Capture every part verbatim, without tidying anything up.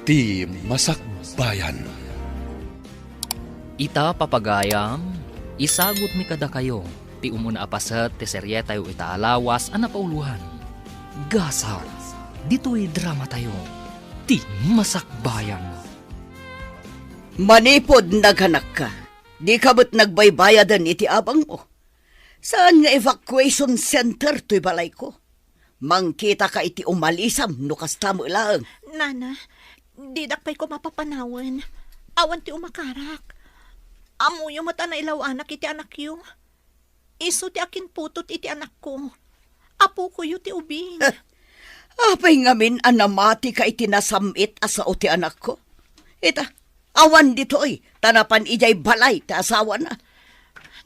Ti Masakbayan. Ita, papagayam, isagutmi kadakayo ti umuna a paset ti serietayo ita a lawas a napauloan. Gasat, ditoy dramatayo, Ti Masakbayan. Manipud naganakka, dika met nagbaybayaden iti abangmo. Saan nga evacuation center toy balayko. Mangkitaka iti umalisam no kasta met laeng. Nana, didak pay ko mapapanawen. Awan ti umakarak. Ammoyo met a nailaw-anak iti anakyo. Isu ti akinputot iti anakko. Apokoyo ti ubing. Apay ngamin a namatika iti nasam-it a sao ti anakko? Ita, awan ditoy, ta napan idiay balay ti asawana.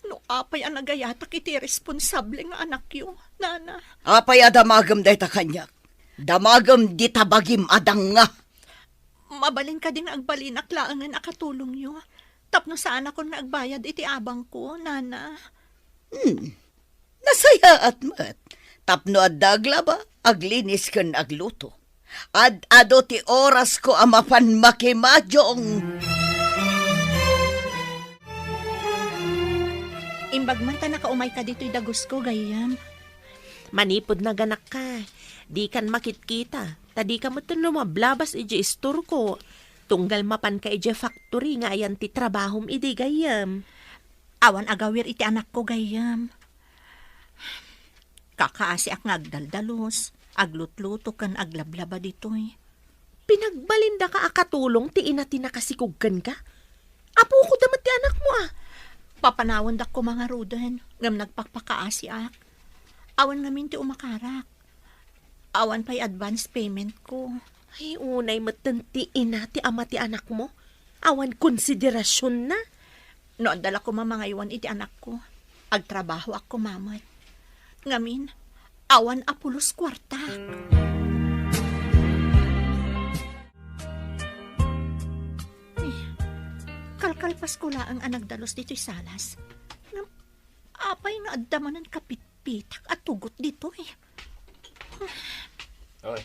No apay a nagayatak iti responsable nga anakyo, Nana? Apay a damagem dayta kaniak? Damagem dita bagim a danga. Mabalin kadi nga agbalinak laengen a katulongyo tapno saanakon nga agbayad iti abangko, Nana? Hmm. Nasayaat met. Tapno adda aglaba, aglinis ken agluto. Ad-adu ti orasko a mapan makimadiong. Imbag man ta nakaumayka ditoy dagusko, gayyem. Manipud naganakka, dikan makitkita, ta dika met lumablabas idiay istorko. Tunggal mapanka idiay factory nga ayan ti trabahom idi, gayyem. Awan agawir iti anakko, gayyem. Kakaasiak nga agdaldalos, aglutluto ken aglablaba ditoy. Pinagbalinnaka a katulong ti ina ti nakasikog kenka? Apokon da met ti anakmo, a. Papanawendak koma ngaruden, ngem nagpakpakaasiak. Awan ngamin ti umakarak. Awan pay advance payment ko. Ay, unay metten ti ina ti ama ti anakmo. Awan konsiderasyon na. No adda la koma mangaywan iti anakko, agtrabahoak koma met. Ngamin, awan a pulos kuarta. Eh, kalkalpasko laeng a nagdalus ditoy salas. Ngem, apay nga adda manen kapitpitak a tugot ditoy? Oy.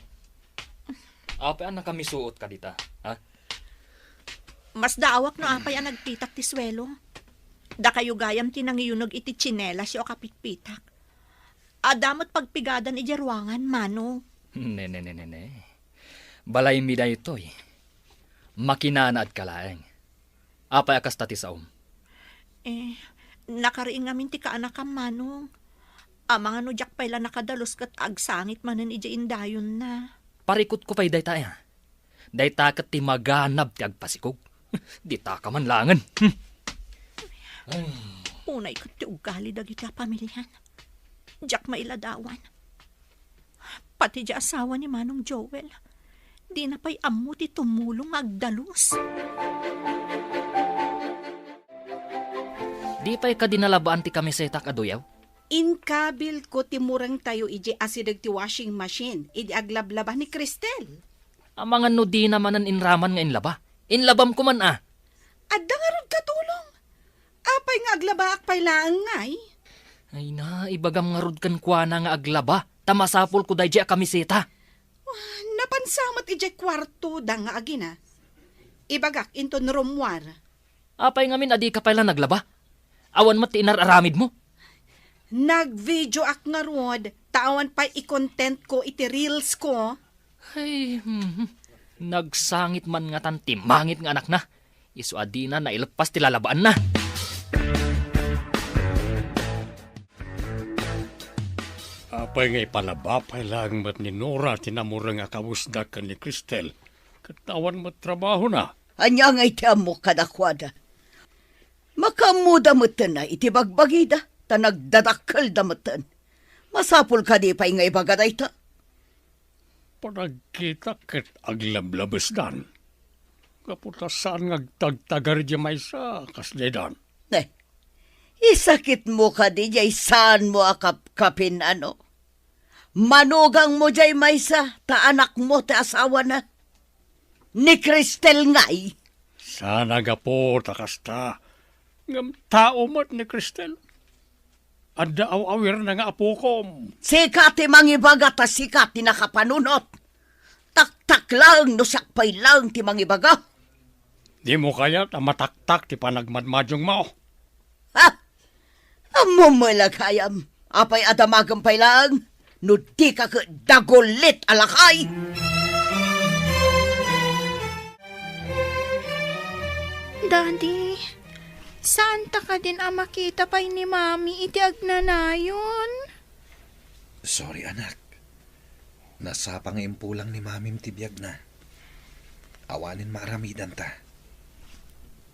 Apay a nakamisuotka dita, ha? Masdaawak no apay a nagpitak ti suelo. Dakayo gayam ti nangiyuneg iti tsinelasyo a kapitpitak. Adda met pagpigadan idiay ruangan, Manong. Ne, ne, ne, ne, ne. Balaymi daytoy. Makinanaadka laeng. Apay a kasta ti saom? Eh, nakariing ngamin ti kaanakam, Manong. Amangan no diak pay la nakadalus ket agsangit manen idiay indayonna. Parikutko pay dayta, eh. Dayta ket ti maganab ti agpasikog. Ditaka man laengen. Hmm. Ay. Unay ket ti ugali dagiti a pamilian. Diak mailadawan. Pati di asawa ni Manong Joel, dina pay ammo ti tumulong nga agdalus. Di pay kadi nalabaan ti kamisetak a duyaw? Inkabilko ti murengtayo idiay asideg ti washing machine idi aglablaba ni Cristel. Amangan no dina manen inraman nga inlaba. Inlabam koman a. Adda ngarud katulong. Apay nga aglabaak pay laeng ngay? Ay na, ibagam ngarud kenkuana nga aglaba, ta masapulko daydiay a kamiseta. Wah, napansa met idiay kuartoda nga agina. Ibagak inton room war. Apay ngamin a dika pay la naglaba? Awan met ti inar-aramidmo? Nag-videoak ngarud, ta awan pay i-content ko iti reels ko. Ay, hmm, nagsangit man ngatan ti mangit nga anakna. Isu a dina naileppas ti lalabaanna. Apay nga ipalaba pay laeng met ni Nora ti namureng a kawesda ken ni Cristel, ket awan met trabahona? Ania ngay ti ammok kadakuada? Makaammoda metten a iti bagbagida, ta nagdadakkelda metten. Masapul kadi pay nga ibaga dayta? Panagkita ket aglablabesdan. Gapu ta saan nga agtagtagar idiay maysa a kas daydan. Ne, isakitmo kadi diay saanmo a kapkapin, ano? Manugangmo diay maysa ta anakmo ti asawana. Ni Cristel ngay. Saan a gapu ta kasta. Ngem tao met ni Cristel. Adda aw-awirna nga apokom. Sika ti mangibaga ta sika ti nakapanunot. Taktak laeng no siak pay laeng ti mangibaga. Dimo kayat a mataktak ti panagmadmadiongmo? Ha? Ammom met la gayam, apay a damagem pay laeng no dika ket dagulit a lakay? Daddy, saanta kadin a makita pay ni Mami iti agnanayon? Sorry, anak. Nasapa nga impulang ni Mamim ti biagna. Awanen maaramidanta.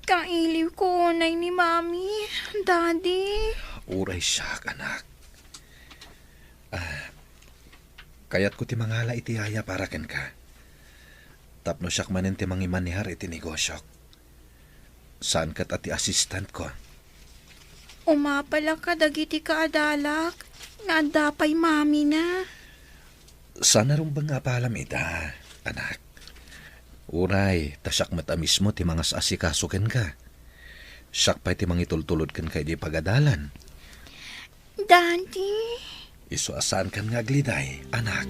Kailiwko unay ni Mami, Daddy. Uray siak, anak. Ah, kayatko ti mangala iti yaya para kenka. Tapno siak manen ti mangimanehar iti negosiok. Saan ket a ti assistantko. Umapalak kadagiti kaadalak nga adda pay mamina. Saan a rumbeng nga apalam ida, anak. Uray, ta siak met a mismo ti mangas-asikaso kenka. Siak pay ti mangitultulod kenka idiay pagadalan. Daddy? Isu a saankan nga agliday, anak.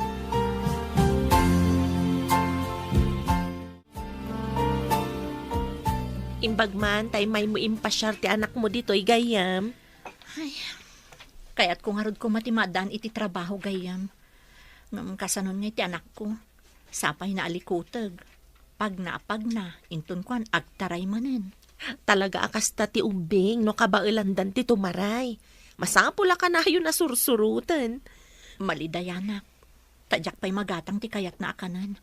Imbag man ta immaymo impasiar ti anakmo ditoy, gayyem. Ay, kayatko ngarud koma ti maaddaan iti trabaho, gayyem. Ngem kasanon nga iti anakko? Sapay naalikuteg. Pagna a pagna, inton kuan, agtaray manen. Talaga a kasta ti ubbing no kabaelandan ti tumaray. Masapul a kanayon a sursuroten. Malidayanak. Ta diak pay magatang ti kayatna a kanen.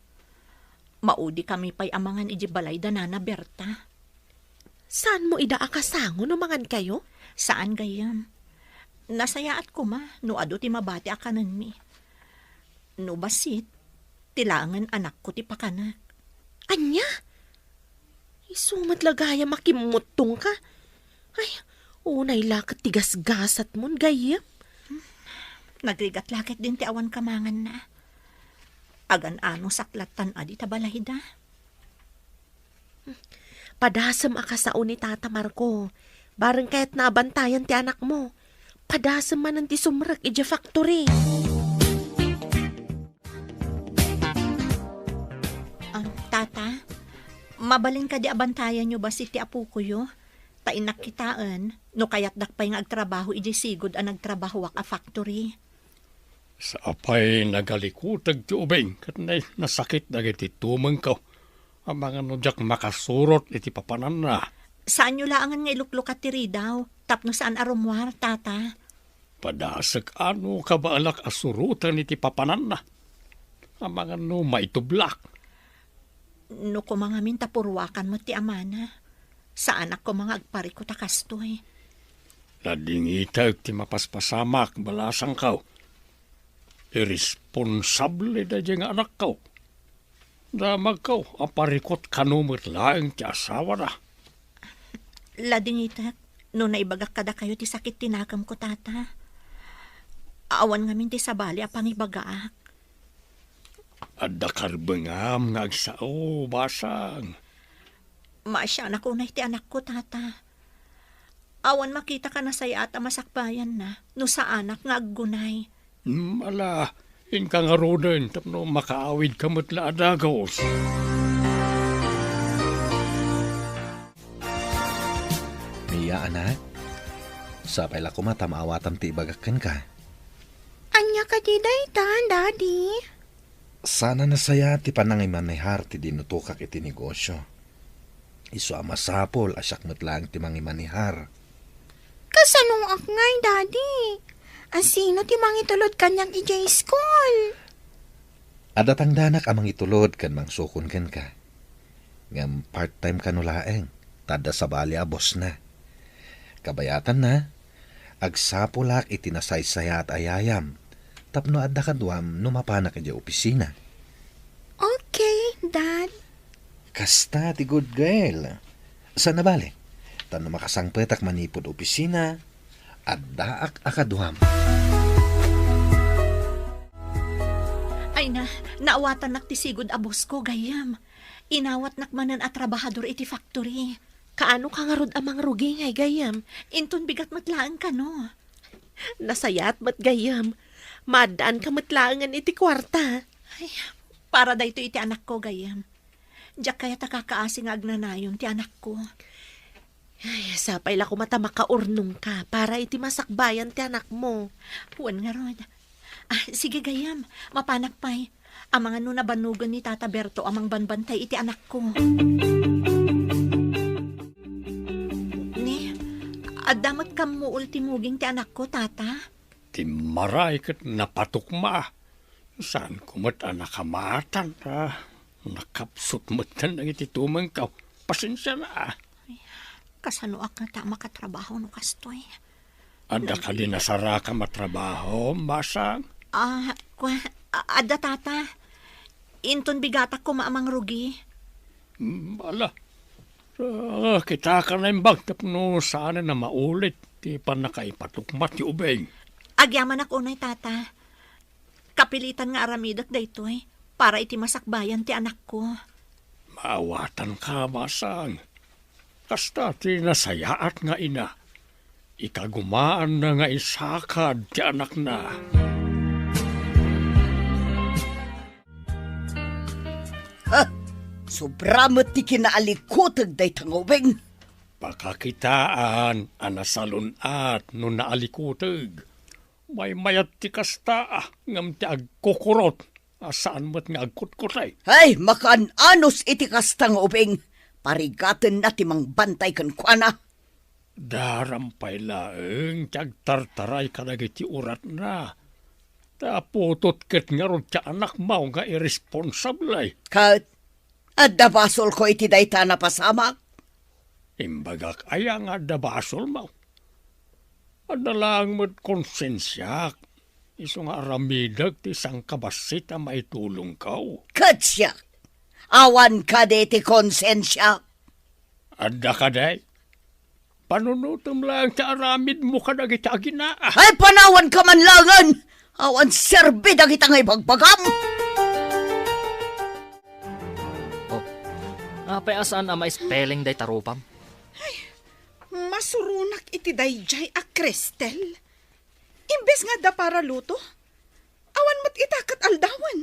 Maudi kami pay a mangan idiay balay da Nana Berta. Saanmo ida a kasango no mangankayo? Saan, gayyem. Nasayaat koma no adu ti mabati a kanenmi. No bassit, ti laengen anakko ti pakanek. Ania? Isu met la gayam a kimmuttongka. Ay, unay la ket ti gasgasatmon, gayyem. Nagrigat la ketdin ti awan kamanganna. Agan-ano saklattan a dita balayda. Padasem a kasao ni Tata Marco. Bareng kayatna a bantayan ti anakmo. Padasem manen ti sumrek idiay factory. Ah, Tata, mabalin kadi a bantayanyo bassit ti apokoyo? Ta innak kitaen, no kayatdak pay nga agtrabaho idiay sigud a nagtrabahoak a factory. Sapay nagalikuteg ti ubing ket nay-, nasakit dagiti tumengko. Amangan no diak makasurot iti papananna. Saanyo laengen nga iluklukat ti ridaw tapno saan a rummuar, Tata. Padasek a no kabaelak a suroten iti papananna. Amangan no maitublak. No koma ngamin ta purwakan met ti amana, saanak koma nga agparikut a kastoy. Nadingitek ti mapaspasamak, balasangko. Iresponsable daydiay nga anakko. Damagko a parikut kano met laeng ti asawana. Ladingitek no naibagak kadakayo ti sakit ti nakemko, Tata. Awan ngamin ti sabali a pangibagaak. Adda karbengam nga agsao, basang. Maasianak unay ti anakko, Tata. Awan makita a nasayaat a masakbayanna no saanak nga aggunay. Hmm, ala, inka ngaruden tapno makaawidka met la a dagus. Mia, anak, sapay la koma ta maawatam ti ibagak kenka. Ania kadi dayta, Daddy? Saan a nasayaat ti panangimanehar ti dinutokak iti negosio. Isu a masapul a siak met laeng ti mangimanehar. Kasanoak ngay, Daddy? A sino ti mangitulod kaniak idiay school? Adda tangdanak a mangitulod ken mangsukon kenka. Ngem part-time kano laeng, ta adda sabali a bossna. Kabayatanna, agsapulak iti nasaysayaat a yayam, tapno adda kaduam no mapanak idiay opisina. Okay, Dad. Kasta ti good girl. Saan a bale, ta no makasangpetak manipud opisina, addaak a kaduam. Ay na, naawatannak ti sigud a boss ko, gayyem. Inawatnak manen a trabahador iti factory. Kaano ka ngarud a mangrugi ngay, gayyem? Inton bigat met laeng kano. Nasayaat met, gayyem. Maaddaanka met laengen iti kuarta. Ay, Para daytoy iti anakko, gayyem. Diak kayat a kakaasi nga agnanayon ti anakko. Ay, sapay la koma ta makaurnongka para iti masakbayan ti anakmo. Wen ngarud. Ah, sige, gayyem. Mapanak pay. Amangan no nabannogen ni Tata Berto a mangbanbantay iti anakko. Ni, adda met kammuol ti muging ti anakko, Tata? Timmaray ket napatukma. Saanko met a nakamatan ta nakapsut metten dagiti tumengko. Pasensiana. Kasanoak ngata a makatrabaho no kastoy? Adda kadi nasarakam a trabaho, Masang? Ah, kua-, a-, adda, Tata. Inton bigatak koma a mangrugi. Mm, ala. Ah, kitak a naimbag tapno saanen a maulit ti pannakaipatukma ti ubing. Agyamanak unay, Tata. Kapilitan nga aramidek daytoy para iti masakbayan ti anakko. Maawatanka, Masang. Kasta ti nasayaat nga ina. Ikagumaanna nga isakad ti anakna. Ha? Sobra met ti kinaalikuteg dayta nga ubing. Pakakitaan a nasalun-at no naalikuteg. Maymayat ti kasta, ngem ti agkukurot a saan met nga agkutkutay. Ay, makaan-anos iti kasta nga ubing. Parigatenna ti mangbantay kenkuana. Daram pay laeng ti agtartaray kadagiti uratna. Ta putot ket ngarud ti anakmo nga irresponsable. Ket adda basolko iti dayta a napasamak? Imbagak aya nga adda basolmo? Adda laeng met konsensiak, isu nga aramidek ti sangkabassit a maitulongko. Ket siak, awan kadi ti konsensiak? Adda kadi? Panunotem laeng ti aramidmo kadagiti aginaa. Ay, panawanka man laengen! Awan serbi dagita nga ibagbagam! Oh, apay a saan a ma-spelling dayta rupam? Ay, masuronak iti daydiay a Cristel. Imbes nga adda para luto, awan met ita ket aldawen.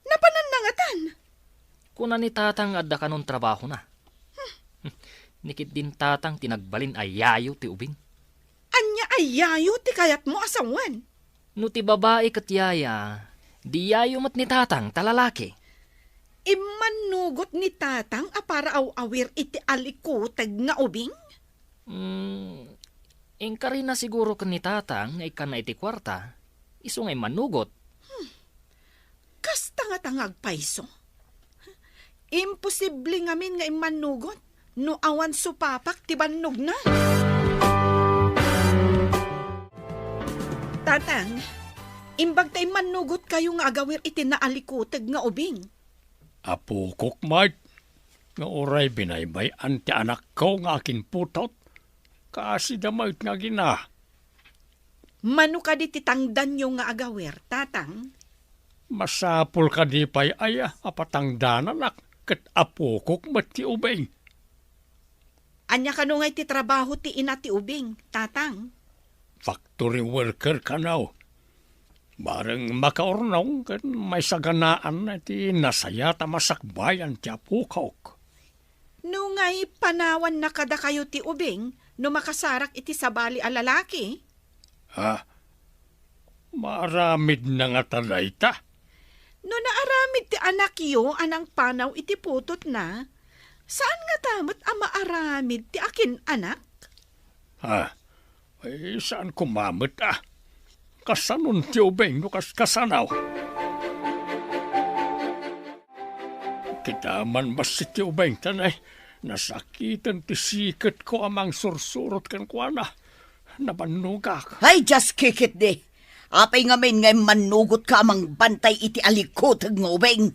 Napanan nangatan. Kuna ni Tatang nga adda kanon trabahona. Hmm. Ni ketdin Tatang ti nagbalin a yayo ti ubing. Ania a yayo ti kayatmo a sawen? No ti babai ket yaya, di yayo met ni Tatang ta lalaki. Immannugot ni Tatang a para aw-awir iti alikuteg nga ubing? Hmm, inkarina siguro ken ni Tatang nga ikkanna iti kuarta, isu nga immannugot. Hmm. Kasta ngata nga agpayso? Imposible ngamin nga immannugot no awan supapak ti bannogna. Tatang, imbag ta immannugotkayo nga agawir iti naalikuteg nga ubing. Apokok met, nga uray binaybay-an ti anakko nga akinputot, kaasida met nga agina. Mano kadi ti tangdanyo nga agawir, Tatang? Masapul kadi pay aya a patangdananak ket apokok met ti ubing? Ania kano ngay ti trabaho ti ina ti ubing, Tatang? Factory worker kano. Bareng makaurnong ken maisaganaanna ti nasayaat a masakbayan ti apokok. No ngay panawanna kadakayo ti ubing no makasarak iti sabali a lalaki? Ha? Maaramidna ngata dayta? No naaramid ti anakyo a nangpanaw iti putotna, saan ngata met a maaramid ti akin-anak? Ha? Ay, saan koma met a? Kasanon ti ubing no kas-, kasano? Kita man bassit ti ubing, ta nay, nasakiten ti siketko a mangsursurot kenkuana. Nabannogak. Ay, diak ketdi. Apay ngamin nga immannugotka a mangbantay iti alikuteg nga ubing?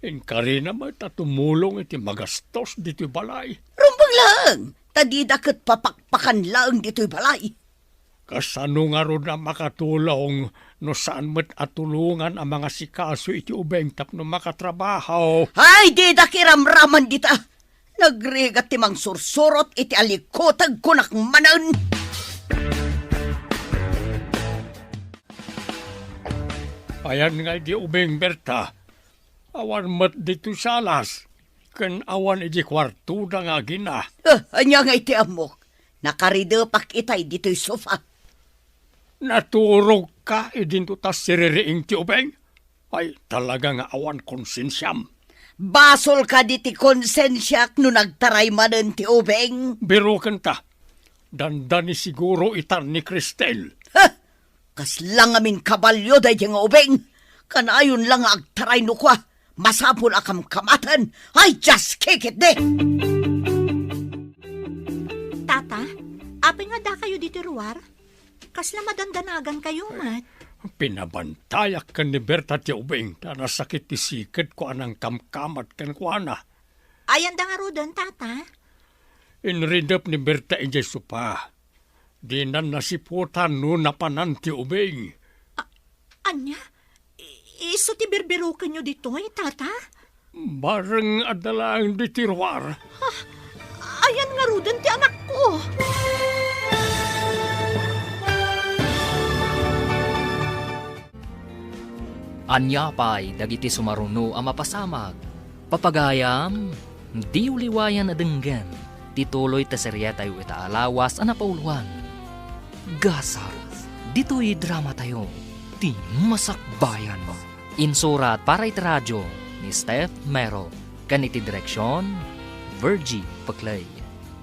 Inkarina met a tumulong iti magastos ditoy balay. Rumbeng laeng, ta dida ket papakpakan laeng ditoy balay. Kasano ngarud a makatulong no saan met a tulongan a mangasikaso iti ubing tapno makatrabaho? Ay, didak iramraman dita. Nagrigat ti mangsursurot iti alikuteg kunak manen. Ayan nga idi ubing, Berta. Awan met ditoy salas, ken awan idiay kuartoda nga agina. Eh, ania nga iti ammok? Nakaridepak itay ditoy sofa. Naturogka idinto ta siririing ti ubing? Ay, talaga nga awan konsensiam. Basol kadi ti konsensiak no nagtaray manen ti ubing? Birokenta. Dandani siguro itan ni Cristel. Ha! Kasla ngamin kabalio daydi nga ubing. Kanayon la nga agtaray no kua, masapul a kamkamaten. Ay, just kick it, di! Tata, apay nga dakayo ditoy ruar? Kasla madandanagan kayo met. Pinabantayak ken ni Berta ti ubing, ta nasakit ti sikedko a nangkamkamat kenkuana. Ayanda ngaruden, Tata? Inridep ni Berta idiay sopa. Dinan nasiputan no napanan ti ubing. A-, ania? I-, isu ti birbirokenyo ditoy, Tata? Bareng adda laeng ditoy ruar. Ah, ayan ngaruden ti anakko. Ania pay dagiti sumaruno a mapasamak? Papagayam, diyo liwayan a denggen ti tuloy ti serietayo ita a lawas a napauloan. Gasat, ditoy dramatayo, ti Masakbayan. Insurat para iti radio ni Steph Mero, ken iti direksion, Virgie Peclay.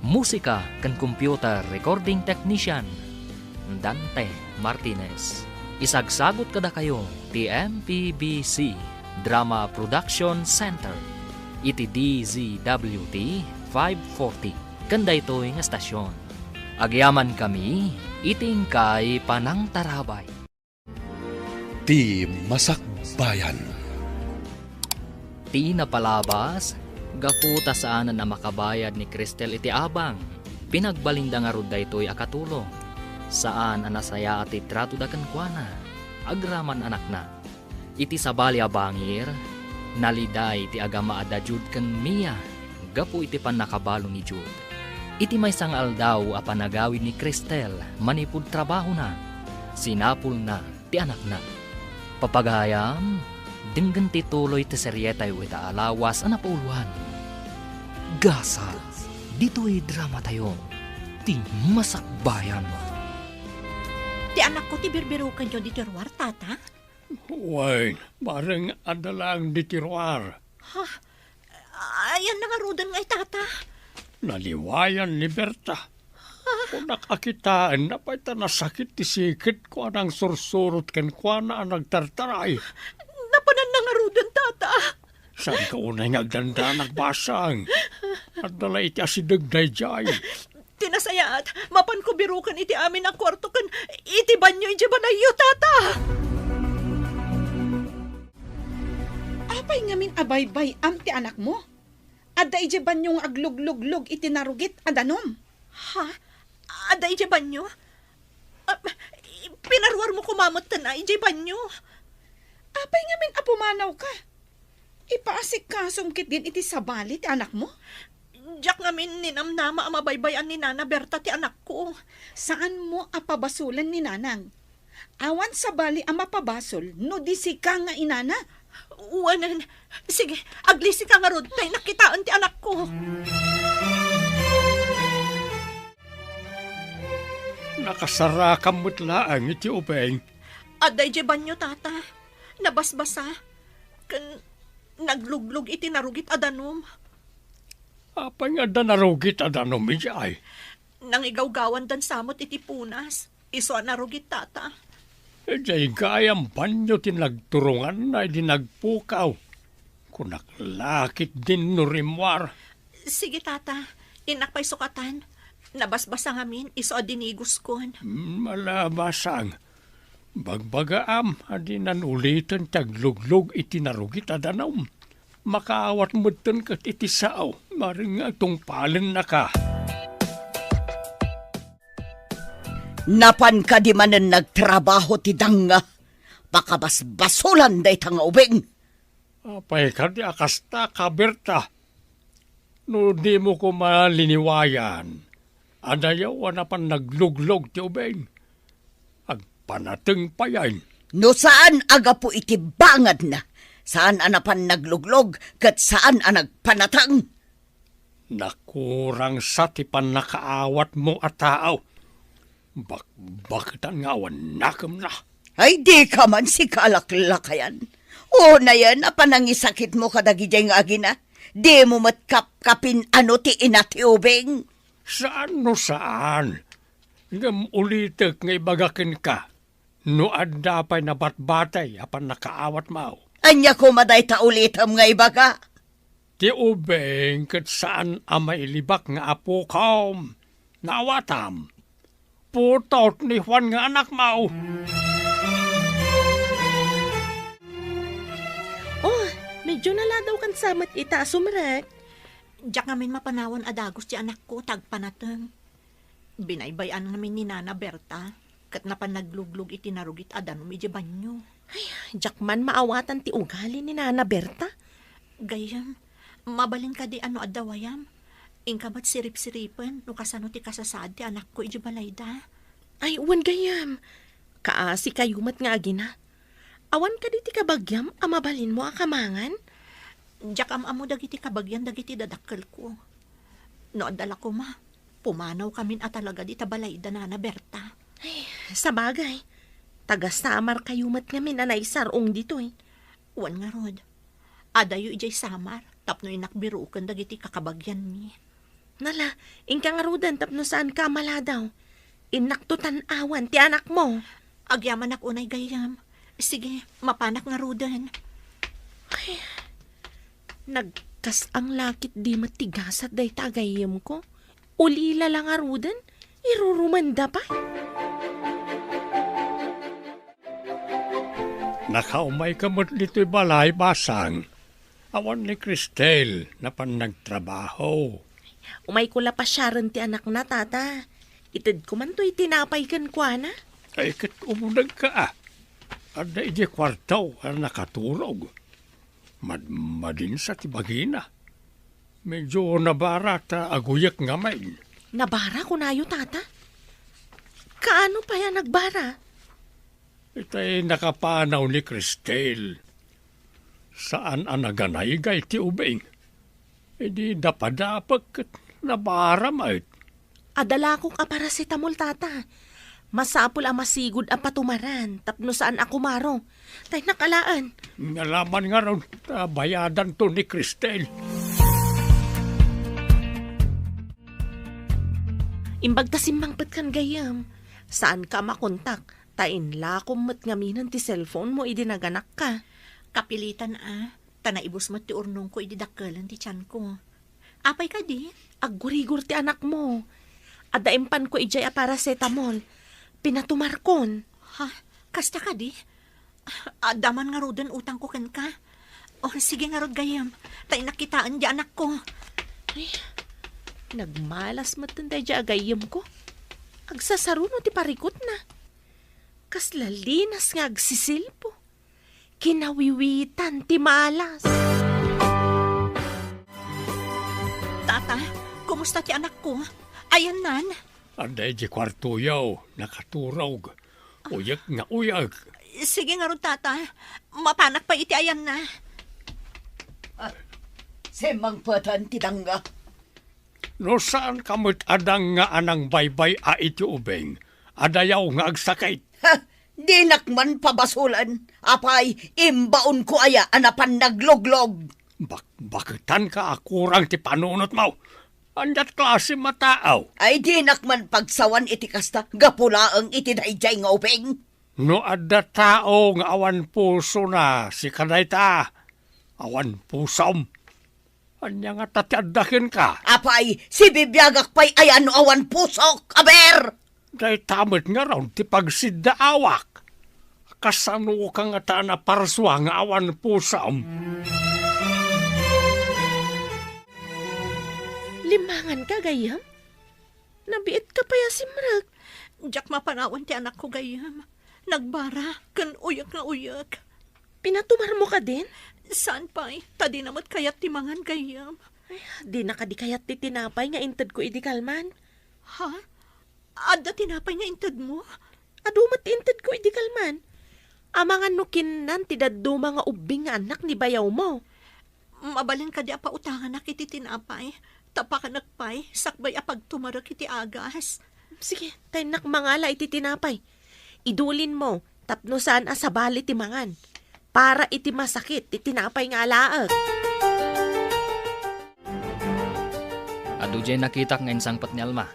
Musika ken computer recording technician, Dante Martinez. Isagsagut kadakayo ti M P B C Drama Production Center iti D Z W T five forty ken daytoy nga estasion. Agyamankami iti inkay panangtarabay. Ti Masakbayan. Ti napalabas, gapu ta saanen a makabayad ni Cristel iti abang, pinagbalinda ngarud daytoy a katulong. Saan a nasayaat ti tratoda kenkuana, agraman anakna. Iti sabali a bangir, naliday ti agama a da Jude ken Mia gapu iti pannakabalo ni Jude. Iti maysa nga aldaw a panagawid ni Cristel manipud trabahona, sinapulna ti anakna. Papagayam, denggen ti tuloy ti serietayo ita a lawas a napauloan. Gasat, ditoy dramatayo, ti Masakbayan. Ti anakko ti birbirokenyo ditoy ruar, Tata? Wen, bareng adda laeng ditoy ruar. Ha? Ayan na ngaruden nga itata? Naliwayan ni Berta. Kunak a kitaenna pay ta nasakit ti sikedko a nangsursurot kenkuana a nagtartaray. Napanan na ngaruden, tata. Saanka unay nga agdandanak, basang? Adda la iti asideg daydiay. Ti nasayaat, mapanko biroken iti amin a kuarto ken iti banio idiay balayyo, tata. Apay ngamin a baybay-am ti anakmo? Adda idiay banio nga aglugluglug iti narugit a danum. Ha? Adda idiay banio? Ah, pinaruarmo koma metten a idiay banio. Apay ngamin a pumanawka? Ipaasikasom ketdin iti sabali ti anakmo? Diak ngamin ninamnama a mabaybay-an ni Nana Berta ti anakko. Saanmo a pabasolen ni Nanang? Awan sabali a mapabasol no di sika nga inana. Wanen, sige, aglisika ngarud, ta innak kitaen ti anakko. Nakasarakam met laeng iti ubing. Adda idiay banio, tata. Nabasbasa. Ken nagluglug iti narugit a danum. Apay nga adda narugit a danum idiay? Nangigawgawandan sa met iti punas. Isu a narugit, tata. Idiay gayam banio ti nagturonganna idi nagpukaw. Kunak la ketdin no rimmuar. Sige, tata. Innak pay sukatan. Nabasbasa ngamin, isu a dinigoskon. Hmm, ala, basang. Bagbagaam a dinan uliten ti agluglug iti narugit a danum. Makaawat metten ket iti sao, bareng nga tungpalennaka. Napan kadi manen nagtrabaho ti danga, pakabasbasolan dayta nga ubing. Apay kadi a kasta, Berta? No dimo koma liniwayan, adayaw a napan nagluglug ti ubing. Agpanateng payen. No saan a gapu iti bangadna, Saan a napan nagluglog ket saan a nagpanateng. Nakurangsa ti pannakaawatmo a tao. Bakbaketan nga awan nakemna. Ay, dika man sikalaklakayan. Unayen a panangisakitmo kadagidiay nga agina, dimo met kapkapin ano ti ina ti ubing. Saan no saan. Ngem ulitek nga ibaga kenka, no adda pay nabatbatay a pannakaawatmo. Ania koma dayta ulitem nga ibaga? Ti ubing ket saan a mailibak nga apokom. Naawatam. Putot ni Juan nga anakmo. Oh, medyo naladawkan sa met ita a sumrek. Diak ngamin mapanawan a dagus ti anakko ta agpanateng. Binaybay-an ngamin ni Nana Berta, ket napan nagluglog iti narugit a danum idiay banio. Ay, diak man maawatan ti ugali ni Nana Berta. Gayyem, mabalin kadi a no adda wayam, inka met siripsiripen no kasano ti kasasaad ti anakko idiay balayda. Ay, wen gayyem. Kaasi kayo met nga agina. Awan kadi ti kabagiam a mabalinmo a kamangan? Diak am-ammo dagiti kabagian dagiti dadakkelko. No adda la koma, pumanawkamin a talaga dita balayda Nana Berta. Ay, sabagay. Taga-Samar kayo met ngamin a naisar-ong ditoy. Wen ngarud, adayo idiay Samar tapno innak biruken dagiti kakabagianmi. Nala, inka ngaruden tapno saanka a maladaw. Innakto tan-awan ti anakmo. Agyamanak unay gayyem. Sige, mapanak ngaruden. Ay, nagkas-ang la ketdi met ti gasat dayta a gayyemko. Ulila la ngaruden, irurumanda pay. Nakaumayka met ditoy balay, basang. Awan ni Cristel, napan nagtrabaho. Umayko la pasiaren ti anakna, tata. Itedko man toy tinapay kenkuana. Ay, ket umdagka, a. Adda idiay kuarto a nakaturog. Madmadinsa ti bagina. Medyo nabara ta aguyek ngamin. Nabara, kunayo, tata? Kaano pay a nagbara? Itay nakapanaw ni Cristel. Saan a naganaygay ti ubing. Idi dapadapek ket nabara met. Adalakok a paracetamol, tata. Masapul a masigud a patumaran tapno saan a kumaro. Tay nakalaan. Ngalaman ngarud ta bayadanto ni Cristel. Imbag ta simmangpetkan gayyem. Saanka a makontak. Ta inlakom met ngaminen ti cellphone mo idi naganakka. Kapilitan a, ta naibus met ti urnongko idi dakkelen ti tianko. Apay kadi? Aggurigor ti anakmo. Adda impanko idiay a paracetamol. Pinatumarkon. Ha? Kasta kadi? Adda man ngaruden utangko kenka. O, sige ngarud gayyem, ta innak kitaen di anakko. Ay, nagmalas metten daydi a gayyemko. Agsasaruno ti parikutna. Kasla linas nga agsisilpo. Kinawiwitan ti malas. Tata, kumusta ti anakko? Ayannan? Adda idiay kuartoyo, nakaturog. Uyek nga uyek. Sige ngarud, tata. Mapanak pay iti ayanna. Ah, simmangpeten ti dangga. No saanka met a dangga a nangbaybay-a iti ubing, adayaw nga agsakit. Ha! Dinak man pabasolen. Apay, imbaonko aya a napan nagluglog? Bakbaketanka a kurang ti panunotmo. Ania't klase a tao? Ay, dinak man pagsawan iti kasta, gapu laeng iti daydiay nga ubing. No adda tao nga awan pusona, sika dayta, awan pusom. Ania ngata ti adda kenka? Apay, sibibiagak pay aya no awan pusok, aber! Dayta met ngarud ti pagsiddaawak. Kasanoka ngata a naparsua nga awan pusom? Limmanganka, gayyem? Nabiitka pay a simrek. Diak mapanawan ti anakko, gayyem. Nagbara ken uyek nga uyek. Pinatumarmo kadin? Saan pay, ta dina met kayat ti mangan, gayyem. Ay, dina kadi kayat ti tinapay nga intedko idi kalman? Ha? Adda tinapay nga intedmo? Adu met ti intedko idi kalman. Amangan no kinnan ti dadduma nga ubbing nga annak ni bayawmo. Mabalin kadi a pautanganak iti tinapay, tapakanak pay, sakbay a pagtumarek iti agas. Sige, ta innak mangala iti tinapay. Idulinmo, tapno saan a sabali ti mangan. Para iti masakit ti tinapay nga alaek. Adu jay nakitak nga insangpet ni Alma.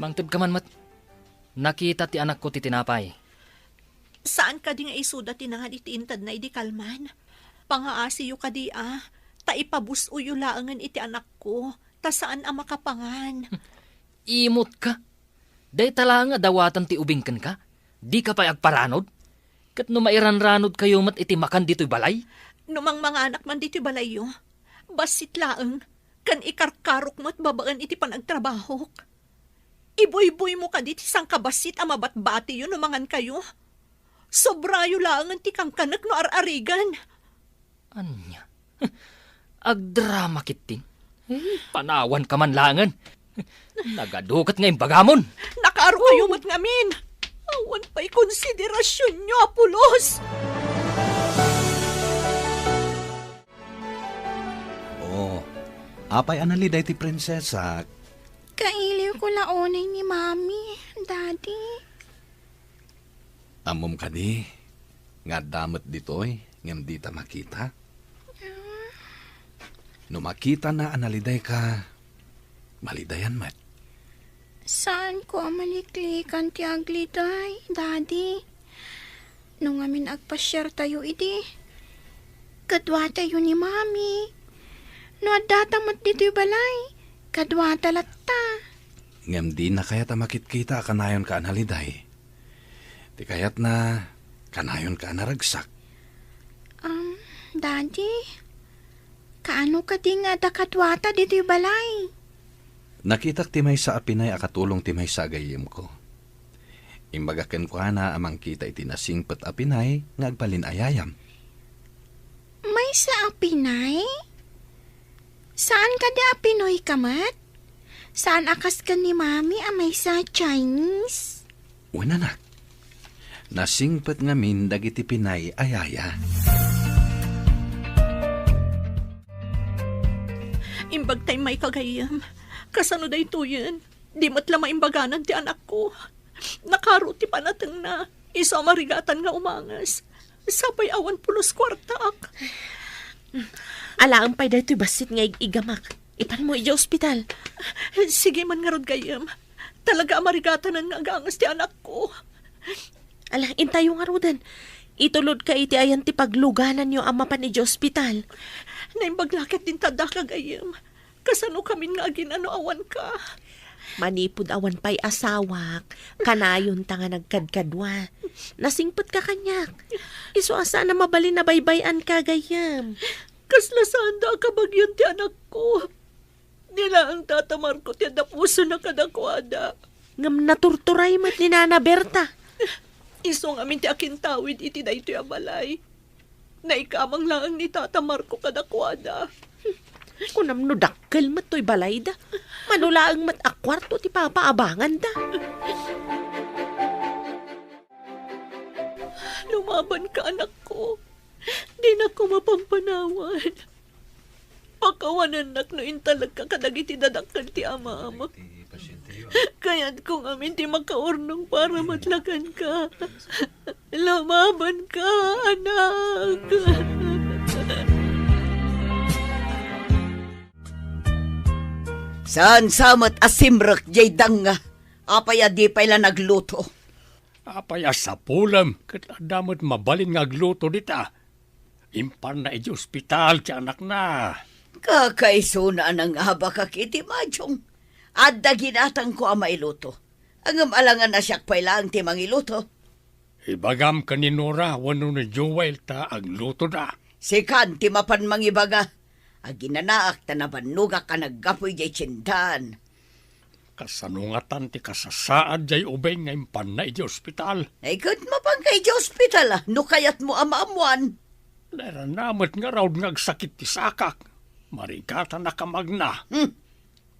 Mangted ka man met. Nakita ti anakko ti tinapay. Saan kadi nga isuda ti nangan iti intedna idi kalman? Pangaasiyo kadi a, ta ipabus-oyo laengen iti anakko, ta saan a makapangan. Imot ka? Dayta laeng a dawatan ti ubing kenka? Dika pay agparanod? Ket no mairanranod kayo met iti makan ditoy balay? No mangmanganak man ditoy balayyo, bassit laeng, ken ikarkarok met babaen iti panagtrabahok. Ibuybuymo kadi ti sangkabassit a mabatbatiyo no mangan kayo? Sobrayo laengen ti kankanek no ar-arigan. Ania? Agdrama ketdin? Eh, panawan ka man laengen. Nagadu ket nga imbagamon. Nakaaro kayo met ngamin. Awan pay konsiderasionyo a pulos. Oh, apay a naliday ti prinsesak? Kailiwko la unay ni Mami, Daddy. Ammom kadi nga adda met ditoy ngem dita makita? No makitana a nalidayka, malidayan met. Saanko a maliklikan ti agliday, Daddy. No ngamin agpasiartayo idi, kaduatayo ni Mami. No addata met ditoy balay, kaduata latta. Ngem dina kayat a makitkita a kanayonka a naliday. Ti kayatna, kanayonka a naragsak. Um, Daddy, kaano kadi nga adda kaduata ditoy balay? Nakitak ti maysa a pinay a katulong ti maysa a gayyemko. Imbaga kenkuana a mangkita iti nasingpet a pinay nga agbalin a yayam. Maysa a pinay? Saan kadi a Pinoy ka met? Saan a kas ken ni Mami a maysa a Chinese? Wen, anak. Nasingpet ngamin dagiti pinay a yaya. Imbag ta immay ka gayyem. Kasano daytoyen? Di met la maimbaganan ti anakko. Nakaro ti panatengna. Isu a marigatan nga umanges. Sapay awan pulos kuartaak. Alaem pay daytoy bassit nga ig-igamak. Ipanmo idiay ospital. Sige man ngarud gayyem. Talaga a marigatanan nga aganges ti anakko. Ala, intayo ngaruden. Itulodka iti ayan ti paglugananyo a mapan idiay ospital. Naimbag la ket din ta addaka gayyem. Kasano kamin nga aginano awanka? Manipud awan pay asawak, kanayonta nga nagkadkadua. Nasingpetka kaniak. Isu a saan a mabalin a baybay-anka, gayyem. Kasla saanda a kabagian ti anakko. Ni laeng Tata Marco ti adda pusona kadakuada. Ngem naturturay met ni Nana Berta. Isu ngamin ti akintawid iti daytoy a balay. Naikamang laeng ni Tata Marco kadakuada. Kunam no dakkel met toy balayda. Mano laeng met a kuarto ti papaabanganda. Lumabanka, anakko. Dinakon mapampanawan. Pakawanennak no intalekka kadagiti dadakkel ti amam. Kayatko ngamin ti makaurnong para matlakanka. Lumabanka, anak. Saan sa met a simrek jay danga? Apay a di pay la nagluto? Apay a sapulem ket adda met mabalin nga agluto dita? Impanna idiay ospital ti anakna. Kakaisuna a nangabakak iti majong. Adda ginatangko a mailuto. Ngem alangan a siak pay laeng ti mangiluto. Ibagam ken ni Nora wenno ni Joel ta aglutoda. Sikan ti mapan mangibaga. Aginanaak ta nabannogak a naggapu idiay tiendan. Kasano ngatan ti kasasaad jay ubing nga impanna idiay ospital? Ay, ket mapanka idiay ospital, a, no kayatmo a maammoan. Nairana met ngarud nga agsakit ti sakak. Marigatanak a magna. Hmm.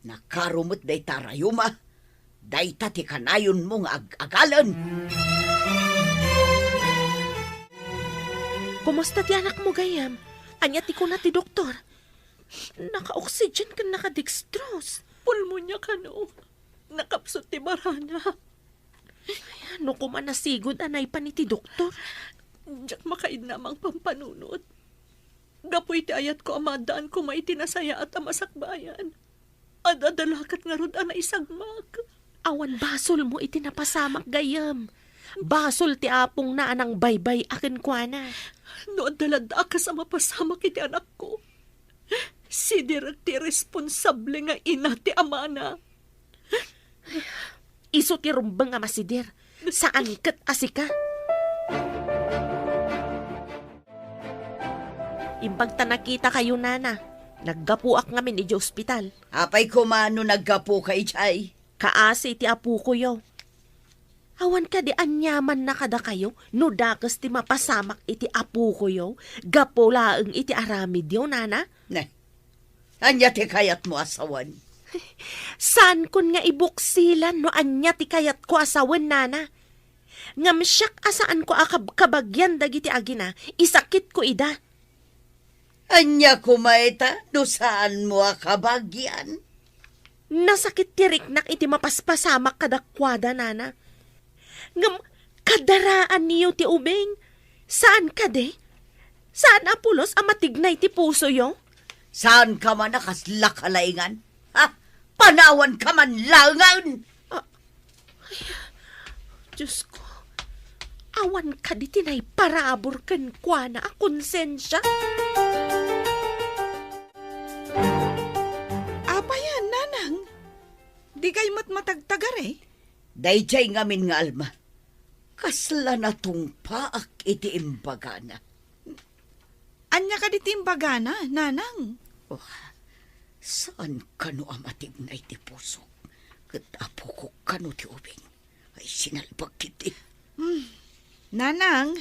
Nakaro met dayta rayuma. Dayta ti kanayonmo nga ag-agalen. Kumusta ti anakmo, gayyem? Ania ti kuna ti doktor? Naka-oxygen ken naka-dextrose. Pulmonya kano. Nakapsut ti barana. Ay, no koma nasigud a naipan iti doktor? Diak makainnamang pampanunot. Gapu iti ayatko a maaddaan koma iti nasayaat a masakbayan. Ad-adda lakat ngarud a naisagmak. Awan basolmo iti napasamak, gayyem. Basol ti apongna a nangbaybay-a kenkuana. No adda la dakes a mapasamak iti anakko, sidirek ti responsable nga ina ti amana. Isu ti rumbeng a masider, saan ket a sika. Imbag ta nakitakayo, nana, naggapuak ngamin idiay ospital. Apay koma no naggapuka idiay? Kaasi iti apokoyo. Awan kadi aniamanna kadakayo no dakes ti mapasamak iti apokoyo gapu laeng iti aramidyo, nana? Ne, ania ti kayatmo a sawen? Saankon nga ibuksilan no ania ti kayatko a sawen, nana. Ngem siak a saanko a kab-, kabagian dagiti agina, isakitko ida. Ania koma ita no saanmo a kabagian? Nasakit ti riknak iti mapaspasamak kadakuada, nana. Ngem kadaraanyo ti ubing. Saan kadi? Saan a pulos a matignay ti pusoyo? Saanka man a kasla kalaingan? Ha? Panawanka man laengen! Ah, ay, Diosko, awan kadi ti naiparabur kenkuana a konsensia? Apay a, nanang? Dikay met matagtagari? Daydiay ngamin nga Alma, kasla natungpaak iti imbagana. Ania kadi ti imbagana, nanang? Oh, saan kano a matignay ti pusok, ket apokok kano ti ubing. Ay, sinalbag ketdi. Hmm. Nanang,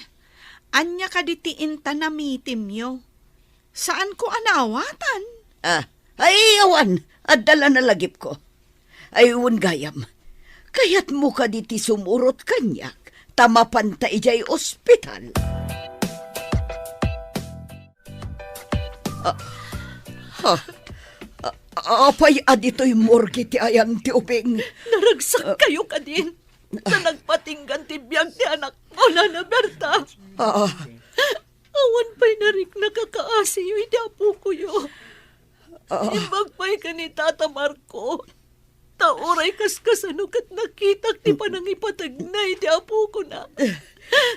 ania kadi ti inta namitimyo? Saanko a naawatan? Ah, ay, awan, adda la nalagipko. Ay, wen gayam, kayatmo kadi ti sumurot kaniak ta mapanta idiay ospital? Ah, ha? Ah, apay a ditoy morgue ti ayan ti ubing? Naragsak kayo kadin. Ta nagpatinggan ti biag ti anakmo, Nana Berta. Ah. Awan pay nariknak a kaasiyo iti apokoyo. Ah. Imbag pay ken ni Tata Marco. Ta uray kaskasano ket nakitak ti panangipategna iti apokona.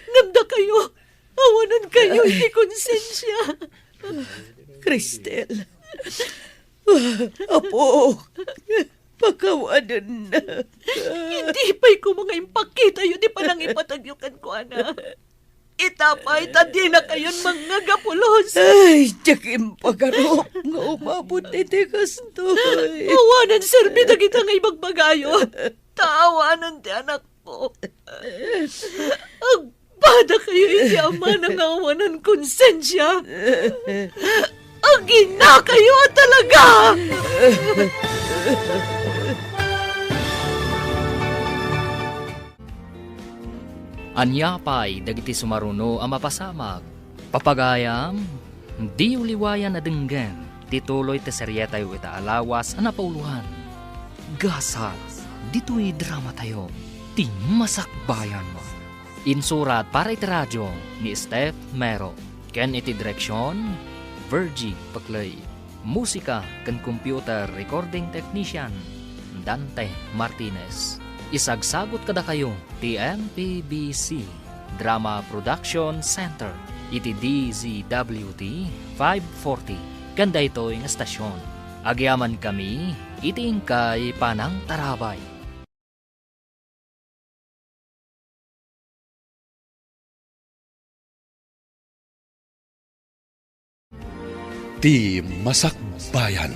Ngem dakayo, awanan kayo iti konsensia. Cristel. Apo, pakawanennak. Idi pay koma nga impakitayo ti panangipategyo kenkuana. Ita pay ta dinakayon mangngeg a pulos. Ay, diak impagarup nga umabot iti kastoy. Awanan serbi dagita nga ibagbagayo. Ta awanan ti anakko. Agpada kayo iti amana nga awanan konsensia. Agina kayo a talaga! Ania pay dagiti sumaruno a mapasamak? Papagayam, diyo liwayan a denggen ti tuloy ti serietayo ita a lawas a napauloan. Gasat ditoy dramatayo, ti Masakbayan. Insurat para iti radio ni Steph Mero, ken iti direksion, Virgie Peclay. Musika ken computer recording technician, Dante Martinez. Isagsagut kadakayo ti M P B C Drama Production Center iti D Z W T five forty ken daytoy nga stasyon. Agyamankami iti inkay panangtarabay. Ti Masakbayan.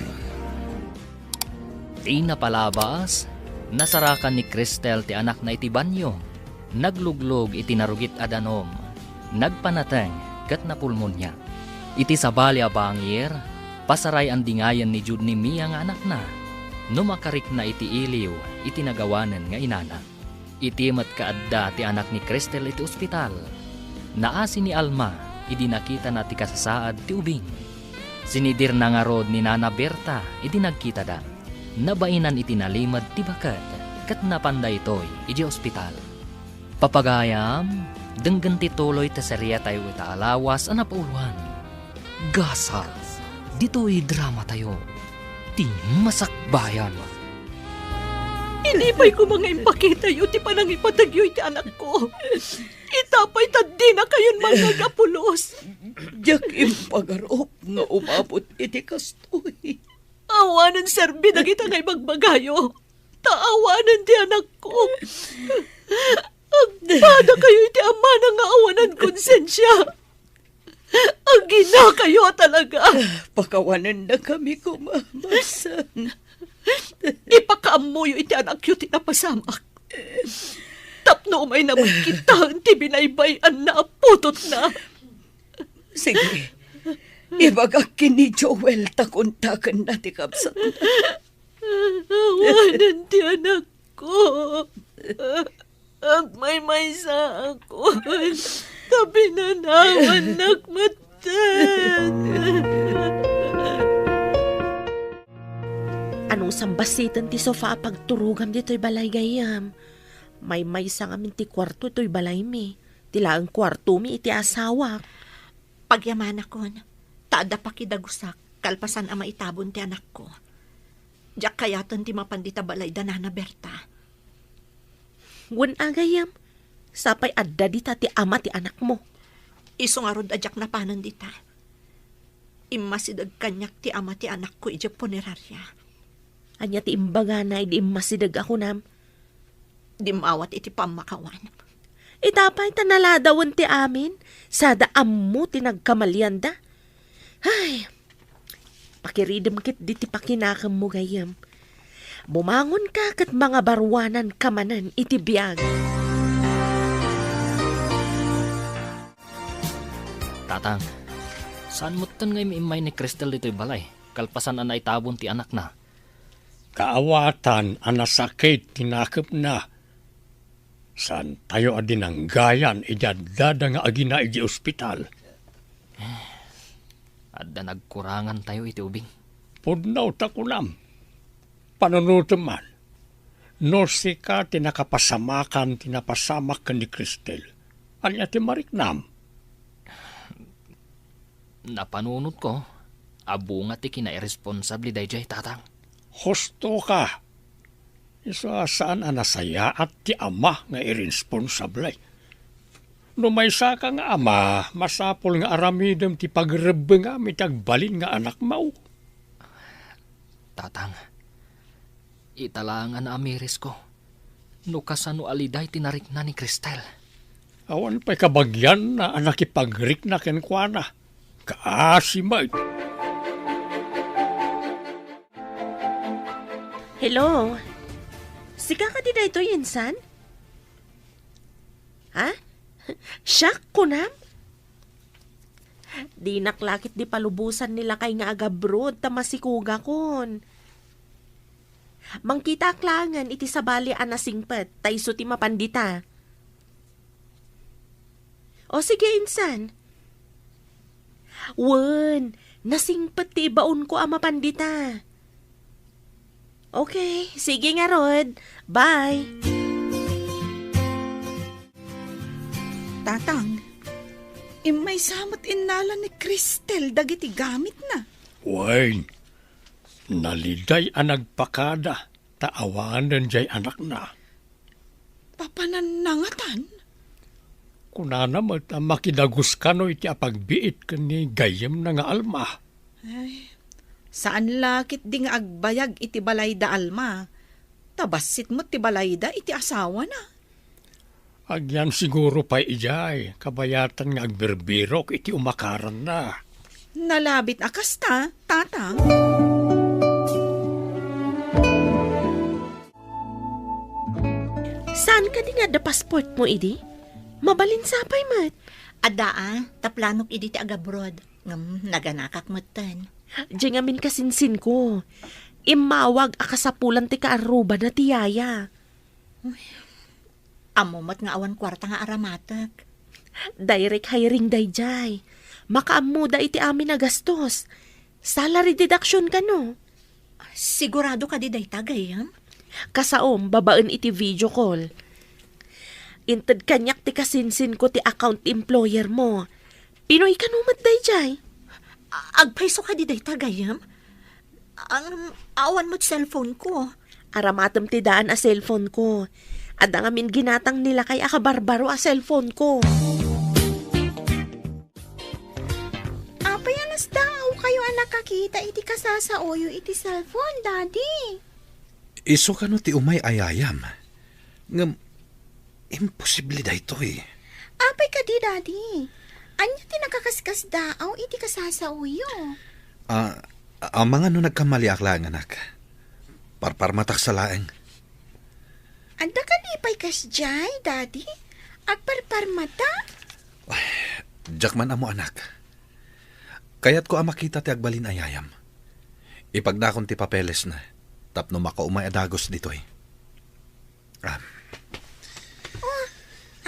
Ti napalabas, nasarakan ni Cristel ti anakna iti banio. Nagluglog iti narugit a danum. Nagpanateng ket napulmonia. Iti sabali a bangir, pasaray-andingayen ni Jude ni Mia nga anakna no makarikna iti iliw iti nagawanen nga inana. Iti met kaadda ti anak ni Cristel iti ospital, naasi ni Alma idi nakitana ti kasasaad ti ubing. Sinidirna ngarud ni Nana Berta idi nagkitada. Nabainan iti nalimed ti baket, ket napan daytoy idiay ospital. Papagayam, denggen ti tuloy ti seriatayo ita a lawas a napauloan. Gasat, ditoy dramatayo, ti Masakbayan. Idi pay koma nga impakitayo ti panangipategyo iti anakko, ita pay ta dinakayon mangngagapulos. Diak impagarup nga umabot iti kastoy. Awanen serbi dagita nga ibagbagayo. Ta awanen ti anakko. Agpadakayo iti amana nga awanan konsensia. Aginakayo a talaga. Pakawanennakami koma, Masang. Ipakaammoyo iti anakyo ti napasamak. Tapno umayna met kitaen ti binaybay-anna a putotna. Sige. Ibagak ken ni Joel ta kontakenna ti kabsatna. Awanen ti anakko. Agmaymaysaakon, ta pinanawannak metten. Anong sambassiten ti sofa a pagturogam ditoy balay, gayyem? Maymaysa ngamin ti kuarto toy balaymi. Ti laeng kuartomi iti asawak. Pagyamanakon, ta adda pakidagusak kalpasan a maitabon ti anakko. Diak kayaten ti mapan dita balay da Nana Berta. Wen a, gayyem, sapay adda dita ti ama ti anakmo. Isu ngarud a diak napanen dita. Immasideg kaniak ti ama ti anakko idiay puneraria. Ania ti imbagana idi immasideg a kunam? Dimmawat iti pammakawan. Ita pay ta naladawen ti amin, sada ammo ti nagkamalianda. Ay, pakiridem ketdi ti pakinakemmo, gayyem. Bumangonka ket mangabaruananka manen iti biag. Tatang, saan metten nga im-immay ni Cristel ditoy balay, kalpasan a naitabon ti anakna? Kaawatan a nasakit ti nakepna. Saantayo a dinanggayan idi addada nga agina idiay ospital. Adda nagkurangantayo iti ubing. Pudno ta kunam. Panunotem man. No sika ti nakapasamakan ti napasamak ken ni Cristel, ania ti mariknam? Napanunotko a bunga ti kinairresponsable daydiay, Tatang. Husto ka. Isu a saan a nasayaat ti ama nga irresponsable. No maysaka nga ama, masapul nga aramidem ti pagrebbengam iti agbalin nga anakmo. Tatang, ita laeng a naamirisko no kasano a liday ti narikna ni Cristel. Awan pay kabagianna a nakipagrikna kenkuana. Kaasi met. Hello? Sika kadi daytoy, insan? Ha? Siak, kunam? Dinak la ketdi palubosan ni lakay nga agabroad ta masikogakon. Mangkitaak laengen iti sabali a nasingpet ta isu ti mapan dita. O sige, insan. Wen, nasingpet ti ibaonko a mapan dita. Okay, sige ngarud. Bye. Tatang, immaysa met innala ni Cristel dagiti gamitna. Wen, naliday a nagpakada ta awanen diay anakna. Papananna ngatan? Kunana met a makidagus kano iti apagbiit ken ni gayyemna nga Alma. Ay, saan la ketdi nga agbayag iti balayda Alma. Ta bassit met ti balayda iti asawana. Agyan siguro pay idiay, kabayatan nga agbirbirok iti umakaranna. Nalabit a kasta, Tatang. Saan kadi nga adda passport mo idi? Mabalin sapay met. Adda a, ta planok idi ti agabroad. Ngem naganakak metten. Diay ngamin kasinsinko. Immawag a kasapulan ti kaarrubana ti yaya. Uy, ammo met nga awan kuarta nga aramatek. Direct hiring daydiay. Makaammoda iti amin a gastos. Salary deduction kano. Sigurado kadi dayta, gayyem? Kasaom, babaen iti video call. Inted kaniak ti kasinsinko ti account ti employer mo. Pinoy kano met dayjay? A-, agpayso kadi dayta, gayyem? Ang awan met cellphone ko. Aramatem ti daan a cellphone ko. Adda ngamin ginatang ni lakay a kabarbaro a cellphone ko. Apay a nasdaaw kayo a nakakita iti kasasaoyo iti cellphone, Daddy? Isu kano ti umay a yayam. Ngem, imposible daytoy. Apay kadi, Daddy? Ania ti nakakaskasdaaw iti kasasaoyo? Ah, amangan no nagkamaliak laeng, anak. Parparmatak sa laeng. Adda kadi pay kasdiay, Daddy? Agparparmata? Ay, diak man ammo, anak. Kayatko a makita ti agbalin a yayam. Ipagnakon ti papelesna tapno makaumay a dagus ditoy. Ah. Oh,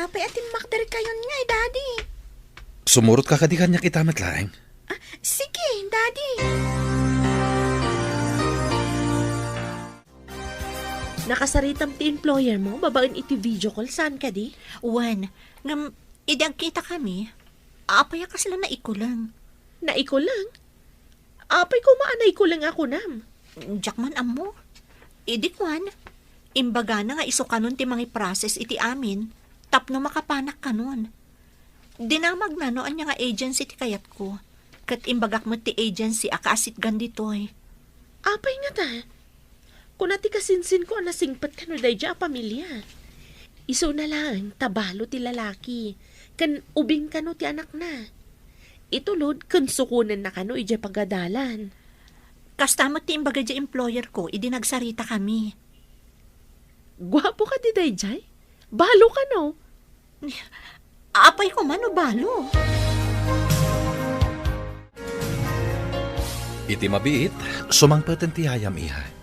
apay a timmakder kayon ngay, Daddy? Sumurotka kadi kaniak ita met laeng? Ah, sige, Daddy. Nakasaritam ti employer mo babaen iti video call, saan kadi? Wen, ngem, idi agkita kami, apay a kasla naikuleng? Naikuleng? Apay koma a naikuleng a kunam? Diak man ammo. Idi kuan, imbagana nga isu kanon ti mangiprocess iti amin tapno makapanak kanon. Dinamagna no ania nga agency ti kayatko, ket imbagak met ti agency a kaasitgan ditoy. Apay ngata? Kuna ti kasinsinko a nasingpet kano daydiay a pamilia. Isuna laeng ta balo ti lalaki, ken ubing kano ti anakna. Itulod ken sukonenna kano idiay pagadalan. Kasta met ti imbaga diay employer ko idi nagsarita kami. Guapo kadi daydiay? Balo kano? Apay koma no balo? Iti mabiit, sumangpeten ti yayam, iha.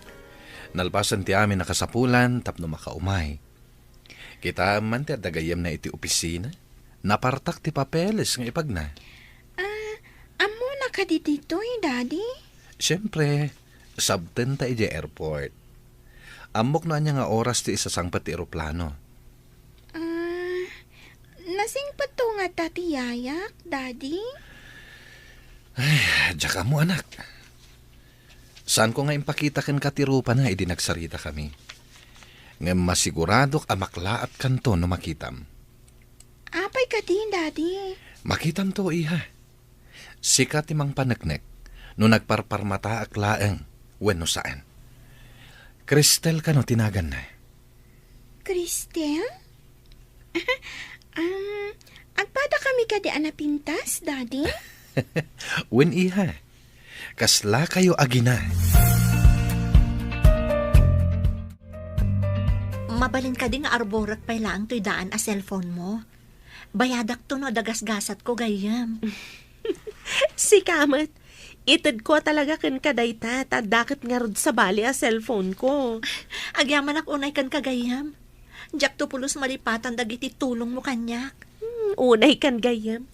Nalpasen ti amin a kasapulan tapno makaumay. Kitaem man ti adda gayyemna iti opisina. Napartak ti papeles nga ipagna. Ah, ammona kadi ditoy, Daddy? Siyempre, sabtenta idiay airport. Ammok no ania nga oras ti isasangpet ti eroplano. Ah, nasingpetto ngata ti yayak, Daddy? Ay, diak ammo, anak. Saanko nga impakita kenka ti rupana idi nagsarita kami. Ngem masiguradok a maklaat kanto no makitam. Apay kadi, Daddy? Makitamto, iha. Sika ti mangpaneknek no nagparparmataak laeng wenno saan. Cristel kano ti naganna? Cristel? Um, agpada kami kadi a napintas, Daddy? Wen, iha. Kasla kayo agina. Mabalin kadi nga arborek pay laeng toy daan a cellphone mo? Bayadakto no adda gasgasatko, gayyem. Sika met, itedko a talaga kenka dayta, ta adda ket ngarud sabali a cellphone ko. Agyamanak unay kenka, gayyem. Diakto pulos malipatan dagiti tulongmo kaniak. Hmm, unay kan, gayyem.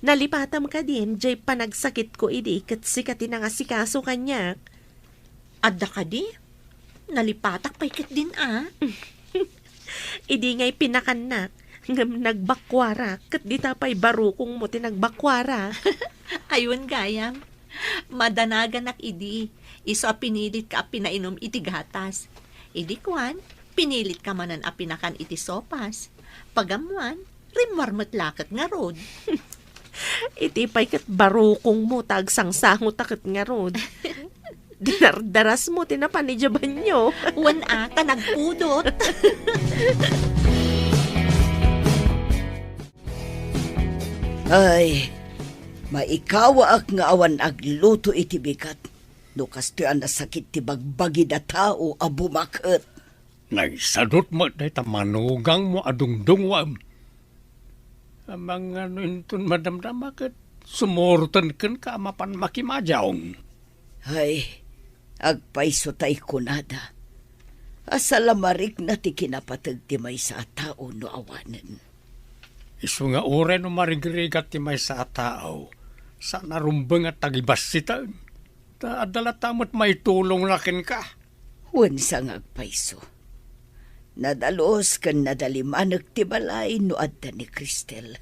Nalipatam kadin, diay panagsakitko idi ket sika ti nangasikaso kaniak. Adda kadi? Nalipatak pay ketdin a. Idi ngay pinakannak, ngem nagbakuarak, ket dita pay barukongmo ti nagbakuarak. Aywan gayam. Madanaganak idi, isu a pinilitka a pinainum iti gatas. Idi kuan, pinilitka manen a pinakan iti sopas. Pagammuan, rimmuar met laket ngarud. Iti pay ket barukongmo ta agsangsangotaket ngarud. Dinardarasmo ti napan idiay banyo. Wen a, ta nagpudot. Ay, maikawaak nga awan agluto iti bigat no kastoy a nasakit ti bagbagid a tao a bumaket. Naisadut met dayta manugangmo a dungdunguem. Amangan no inton madamdama ket sumuroten kenka a mapan makimadiaw. Ay, agpayso tay kunada a salamarigna ti kinapateg ti maysa a tao no awanen. Isu nga uray no marigrigat ti maysa a tao, Saan a rumbeng a tagibassiten. Ta adda latta met maitulongna kenka. Wen, sa nga agpayso. Nadalus ken nadalimanek ti balay no adda ni Cristel.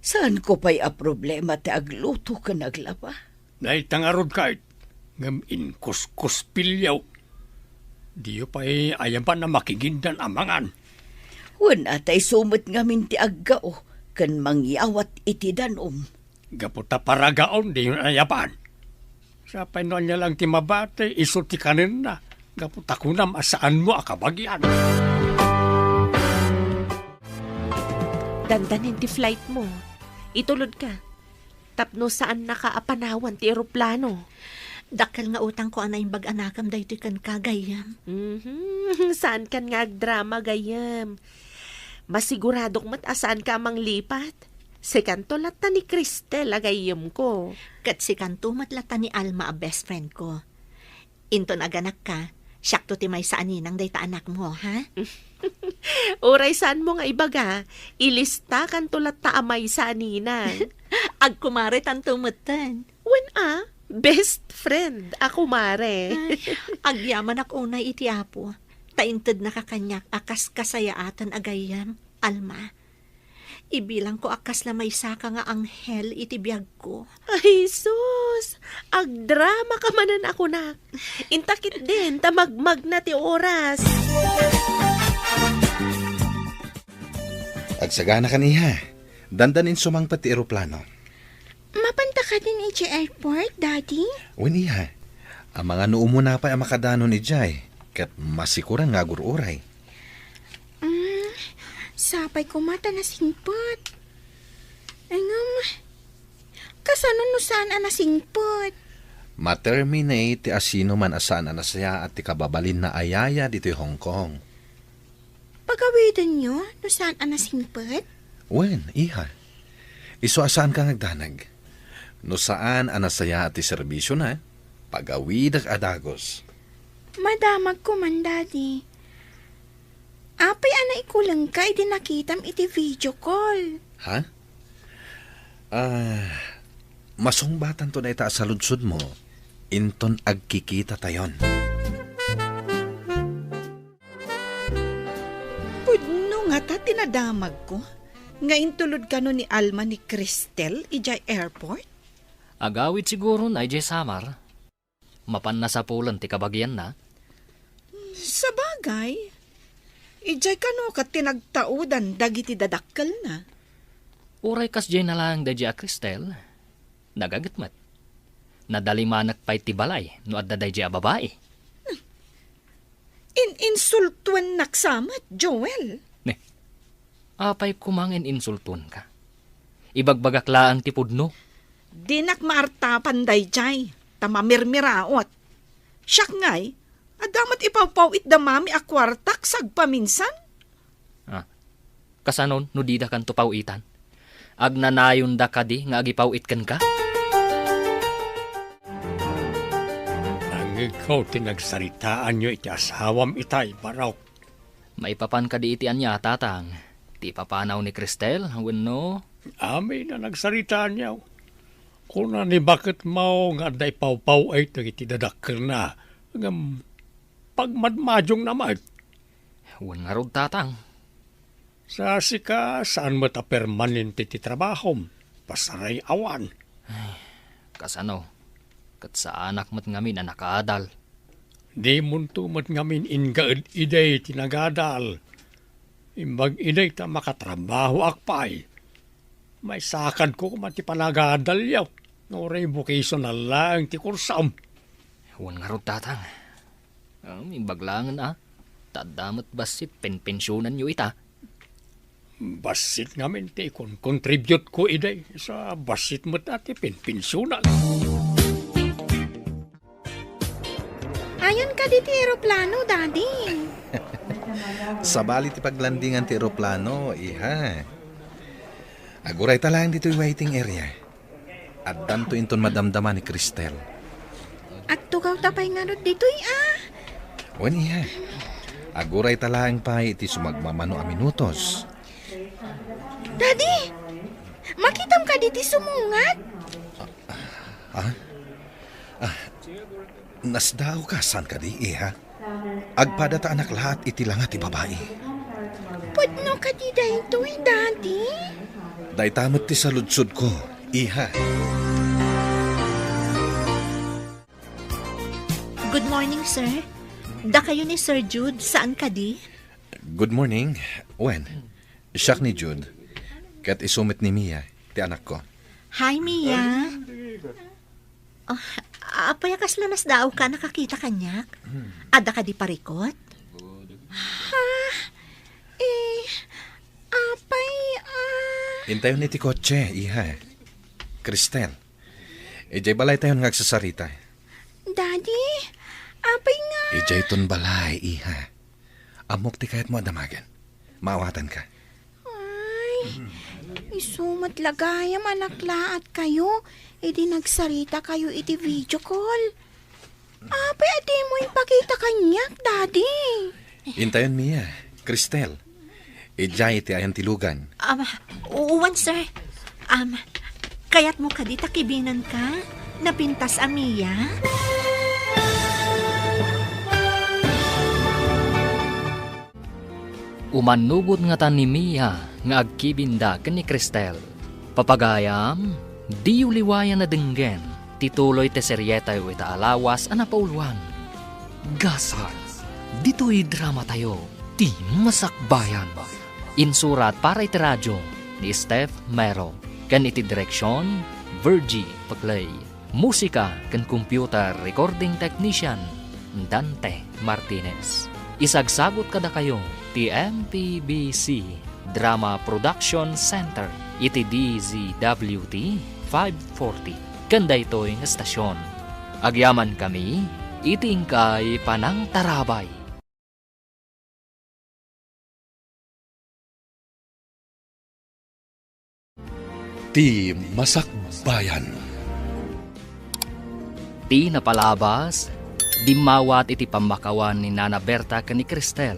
Saanko pay a problema ti agluto ken aglaba. Dayta ngarud ket, ngem inkuskuspilyo. Diyo pay ayaban a makigindan a mangan. Wen, atay sumet ngamin ti aggao ken mangyawat iti danum. Gapu ta paragaon, diyon ayaban. Sapay no ania lang ti mabati, isu ti kanenna. Gapu ta kunam a saanmo a kabagian. Dandanin ti flight mo. Itulod ka. Tapno saannaka a panawan ti eroplano. Dakkel nga utangko a naimbag a nakam daytoy kenka, gayyem. Mhm. Saankan nga agdrama, gayyem. Masiguradok met a saanka a manglipat. Sikanto latta ni Cristel a gayyemko. Ket sikanto met latta ni Alma a best friend ko. Inton aganakka, siakto ti maysa a ninang dayta anakmo, ha? Uray saanmo nga ibaga, ilistakanto latta a maysa a ninang. Agkumare tanto metten. Wen a, best friend a kumare. Ay, agyamanak unay iti Apo, ta intednaka kaniak a kas kasayaatan a gayyem, Alma. Ibilangko a kasla maysaka nga anghel iti biagko. Ay, sus! Agdrama ka manen a kunak. Inta ketdin, ta magmagna ti oras. Agsagana kan, iha. Dandanin sumangpet ti eroplano. Mapanta kadin idiay airport, Daddy? Wen, iha. Amangan no umuna pay a makadanon idiay, ket masikuran nga agur-uray. Mm, sapay koma ta nasingpet. Ngem, kasano no saan a nasingpet? Ma-terminate ti asinoman a saan a nasayaat ti kababalinna a yaya ditoy Hong Kong. Pagawidenyo no saan a nasingpet? Wen, iha. Isu a saanka nga agdanag. No saan a nasayaat ti serbisiona, pagawidek a dagus. Madamagko man, Daddy. Apay a naikulengka idi nakitam iti video call? Ha? Ah, masungbatanto dayta a saludsodmo inton agkikitatayon. Pudno ngata ti nadamagko nga intulod kano ni Alma ni Cristel idiay airport? Agawid siguron idiay Samar. Mapan nasapulen ti kabagianna. Sabagay, idiay kano ket ti nagtaudan dagiti dadakkelna. Uray kasdiay nalaeng daydiay a Cristel, nagaget met. Nadalimanek pay ti balay no adda daydiay a babai. In-insultuennak sa met, Joel. Ne, apay koma nga in-insultuenka? Ibagbagak laeng ti pudno. Dinak maartapan daydiay, ta mamirmiraot. Siak ngay, adda met ipawpaw-it da mami a kuartak sagpaminsan. Ah, kasano no dida kanto paw-itan? Agnanayonda kadi nga agipaw-it kenka? Nangngegko ti nagsaritaanyo iti asawam itay, Barok. Maipapan kadi iti ania, Tatang? Ti ipapanaw ni Cristel wenno? Amin a nagsaritaanyo. Kuna ni baketmo nga adda ipawpaw-it dagiti dadakkelna, ngem pagmadmadiongna met. Wen ngarud, Tatang. Sa sika, saan met a permanente ti trabahom. Pasaray awan. Ay, kasano? Ket saanak met ngamin a nakaadal. Dimonto met ngamin inggaed idi ti nagadal. Imbag idi ta makatrabahoak pay. Maisakadko koma ti panagadalyo, nga uray vocational laeng ti kursom. Wen ngarud, Tatang. Um, imbag laengen a, ta adda met bassit penpensionanyo ita. Bassit ngamin ti ikon-contribute ko idi, sa bassit met a ti penpensionan. Ayan kadi ti eroplano, Daddy. Sabali ti paglandingan ti eroplano, iha. Agurayta laeng ditoy waiting area. Addanto inton madamdama ni Cristel. Agtugawta pay ngarud ditoy, ah. Wen, iha. Agurayta laeng pay iti sumagmamano a minutos. Daddy, makitam kadi ti sumungad? Ah, Ah? Ah, nasdaawka, saan kadi, iha? Agpada ta anak laat iti langa ti babai. Pudno kadi daytoy, Daddy? Dayta met ti saludsodko, iha. Good morning, sir. Dakayo ni Sir Jude, saan kadi? Good morning. Wen, siak ni Jude. Ket isu met ni Mia, ti anakko. Hi, Mia. Oh, apay a kasla nasdaawka a nakakita kaniak? Adda kadi parikut? Ha? Eh, apay, ah. Intayon iti kotse, iha. Cristel. Idiay balaytayon nga agsasarita. Daddy, apay nga? Idiayton balay, iha. Ammok ti kayatmo a damagen. Maawatanka. Ay, isu met la gayam a naklaat kayo, idi nagsarita kayo iti video call. Apay a dimo impakita kaniak, Daddy? Intayon, Mia, Cristel. Idiay iti ayantilugan. Um, wen, sir. Um, kayatmo kadi ta kibinenka? Napintas a Mia? Umannubot ngata ni Mia nga agkibinda ken ni Cristel. Papagayam, diyo liwayan a denggen ti tuloy ti serietayo ita a lawas a napauluan. Gasat, ditoy dramatayo, ti Masakbayan. Insurat para iti radio ni Steph Mero, ken iti direksion, Virgie Paclay. Musika ken computer recording technician, Dante Martinez. Isagsagut kadakayo ti M P B C Drama Production Center iti D Z W T five forty ken daytoy nga estasion. Agyamankami iti inkay panangtarabay. Ti Masakbayan. Ti napalabas, dimmawat iti pammakawan ni Nana Berta ken ni Cristel.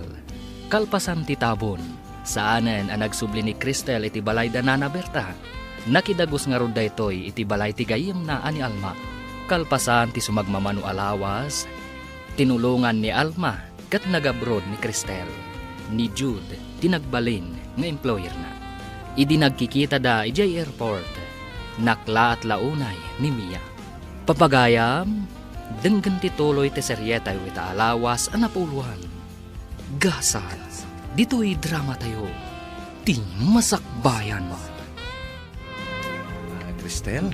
Kalpasan ti tabon, saanen a nagsubli ni Cristel iti balay da Nana Berta. Nakidagus ngarud daytoy iti balay ti gayyemna a ni Alma. Kalpasan ti sumagmamano a lawas, tinulongan ni Alma ket nagabrod ni Cristel. Ni Jude ti nagbalin nga employerna. Idi nagkikitada idiay airport, naklaat la unay ni Mia. Papagayam, denggen ti tuloy ti serietayo ita a lawas a napauluan. Gasat, ditoy dramatayo, ti Masakbayan. Ah, Cristel,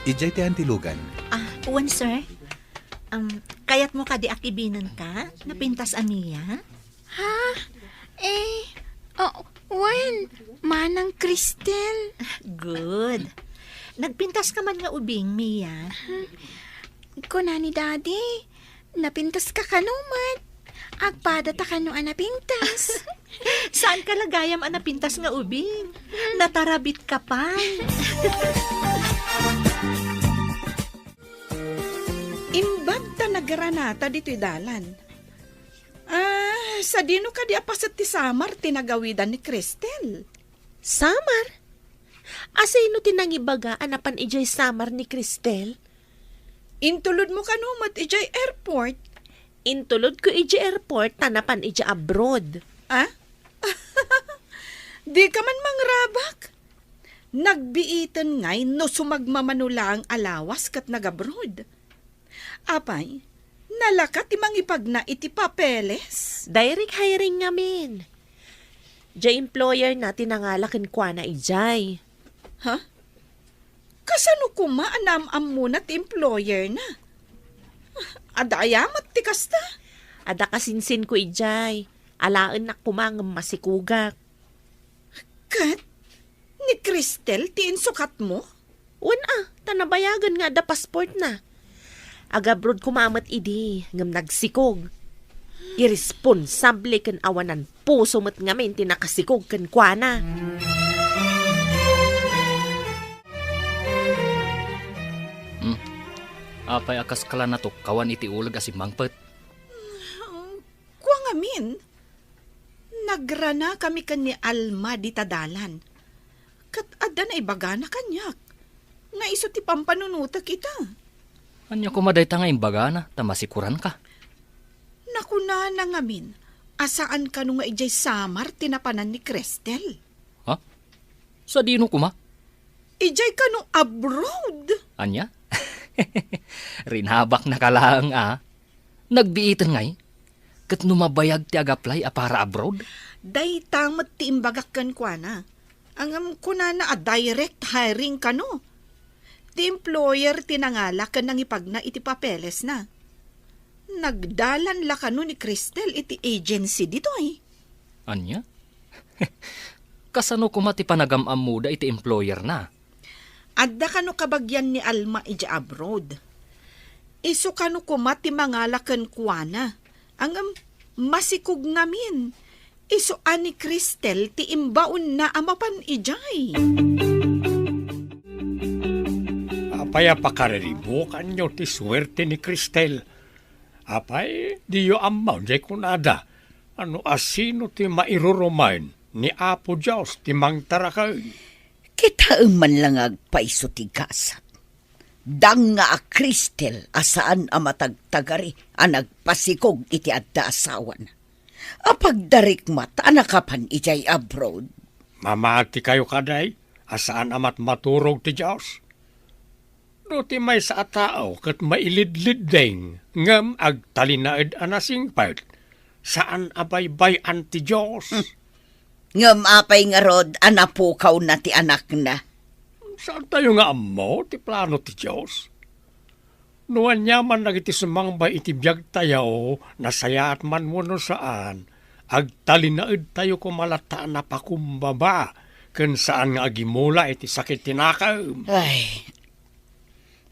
idiay ti ayantilugan. Ah, wen, sir. Um, kayatmo kadi a kibinenka? Napintas a Mia? Ha? Eh, oh, wen, manang Cristel. Good. Nagpintaska man nga ubing, Mia? Kuna ni Daddy, napintaska kano met? Agpada ta kano a napintas? Saanka la gayam a napintas nga ubing? Natarabit ka pay. Imbag ta nagranata ditoy dalan. Ah, sadino kadi a paset ti samar ti nagawidan ni Cristel? Samar? Asino ti nangibaga a napan idiay samar ni Cristel? Intulodmo kano met idiay airport? Intulodko idiay airport ta napan idiay abroad. Ah? Dika man mangrabak? Nagbiiten ngay no sumagmamano laeng a lawas ket nagabroad. Apay, nalaka ti mangipagna iti papeles? Direct hiring ngamin. Diay employer na ti nangala kenkuana idiay. Ha? Kasano koma a naam-ammona ti employer na? Adda aya met ti kasta? Adda kasinsinko idiay. Alaennak koma ngem masikogak. Ket ni Cristel ti insukatmo? Wen a, ta nabayagen nga adda passport na. Agabroad koma met idi, ngem nagsikog. Irresponsable ken awanan puso met ngamin ti nakasikog kenkuana. Hmm. Apay a kaskala natukkawan iti uleg a simmangpet? Kua ngamin, nagranakami ken ni Alma dita dalan. Ket adda naibagana kaniak. nga isu ti pampanunotek ita. Ania koma dayta nga imbagana ta masikuranka? Nakunana ngamin a saan kano nga idiay samar ti napanan ni Cristel. Ha? Sadino koma? Idiay kano abroad. Ania? Rinabaknaka laeng a. Nagbiiten ngay? Ket no mabayag ti ag-apply a para abroad? Dayta met ti imbagak kenkuana. Ngem kunana a direct hiring kano. Ti employer ti nangala ken nangipagna iti papelesna. Nagdalan la kano ni Cristel iti agency ditoy. Ania? Kasano koma ti panagam-ammoda iti employerna? Adda kano kabagian ni Alma idiay abroad. Isu kano koma ti mangala kenkuana. Ngem masikog ngamin. Isu a ni Cristel ti imbaonna a mapan idiay. Apay a pakariribukanyo ti suerte ni Cristel? Apay, diyo ammo diay kunada a no asino ti mairurumaen ni Apo Dios ti mangtarakay? Kitaem man la nga agpayso ti gasat. Dang nga a Cristel a saan a matagtagari a nagpasikog iti adda asawana. Apagdarikmat a nakapan idiay abroad. Mamatikayo kadi a saan a matmaturog ti Dios? No ti maysa a tao ket mailidlidding ngem agtalinaed a nasingpet, saan a baybay-an ti Dios. Hmm. Ngem apay ngarud a napukawna ti anakna? Saantayo nga ammo ti plano ti Dios. No aniaman dagiti sumangbay iti biagtayo, nasayaat man wenno saan, agtalinaedtayo koma latta a napakumbaba ken saan nga agimula iti sakit ti nakem. Ay,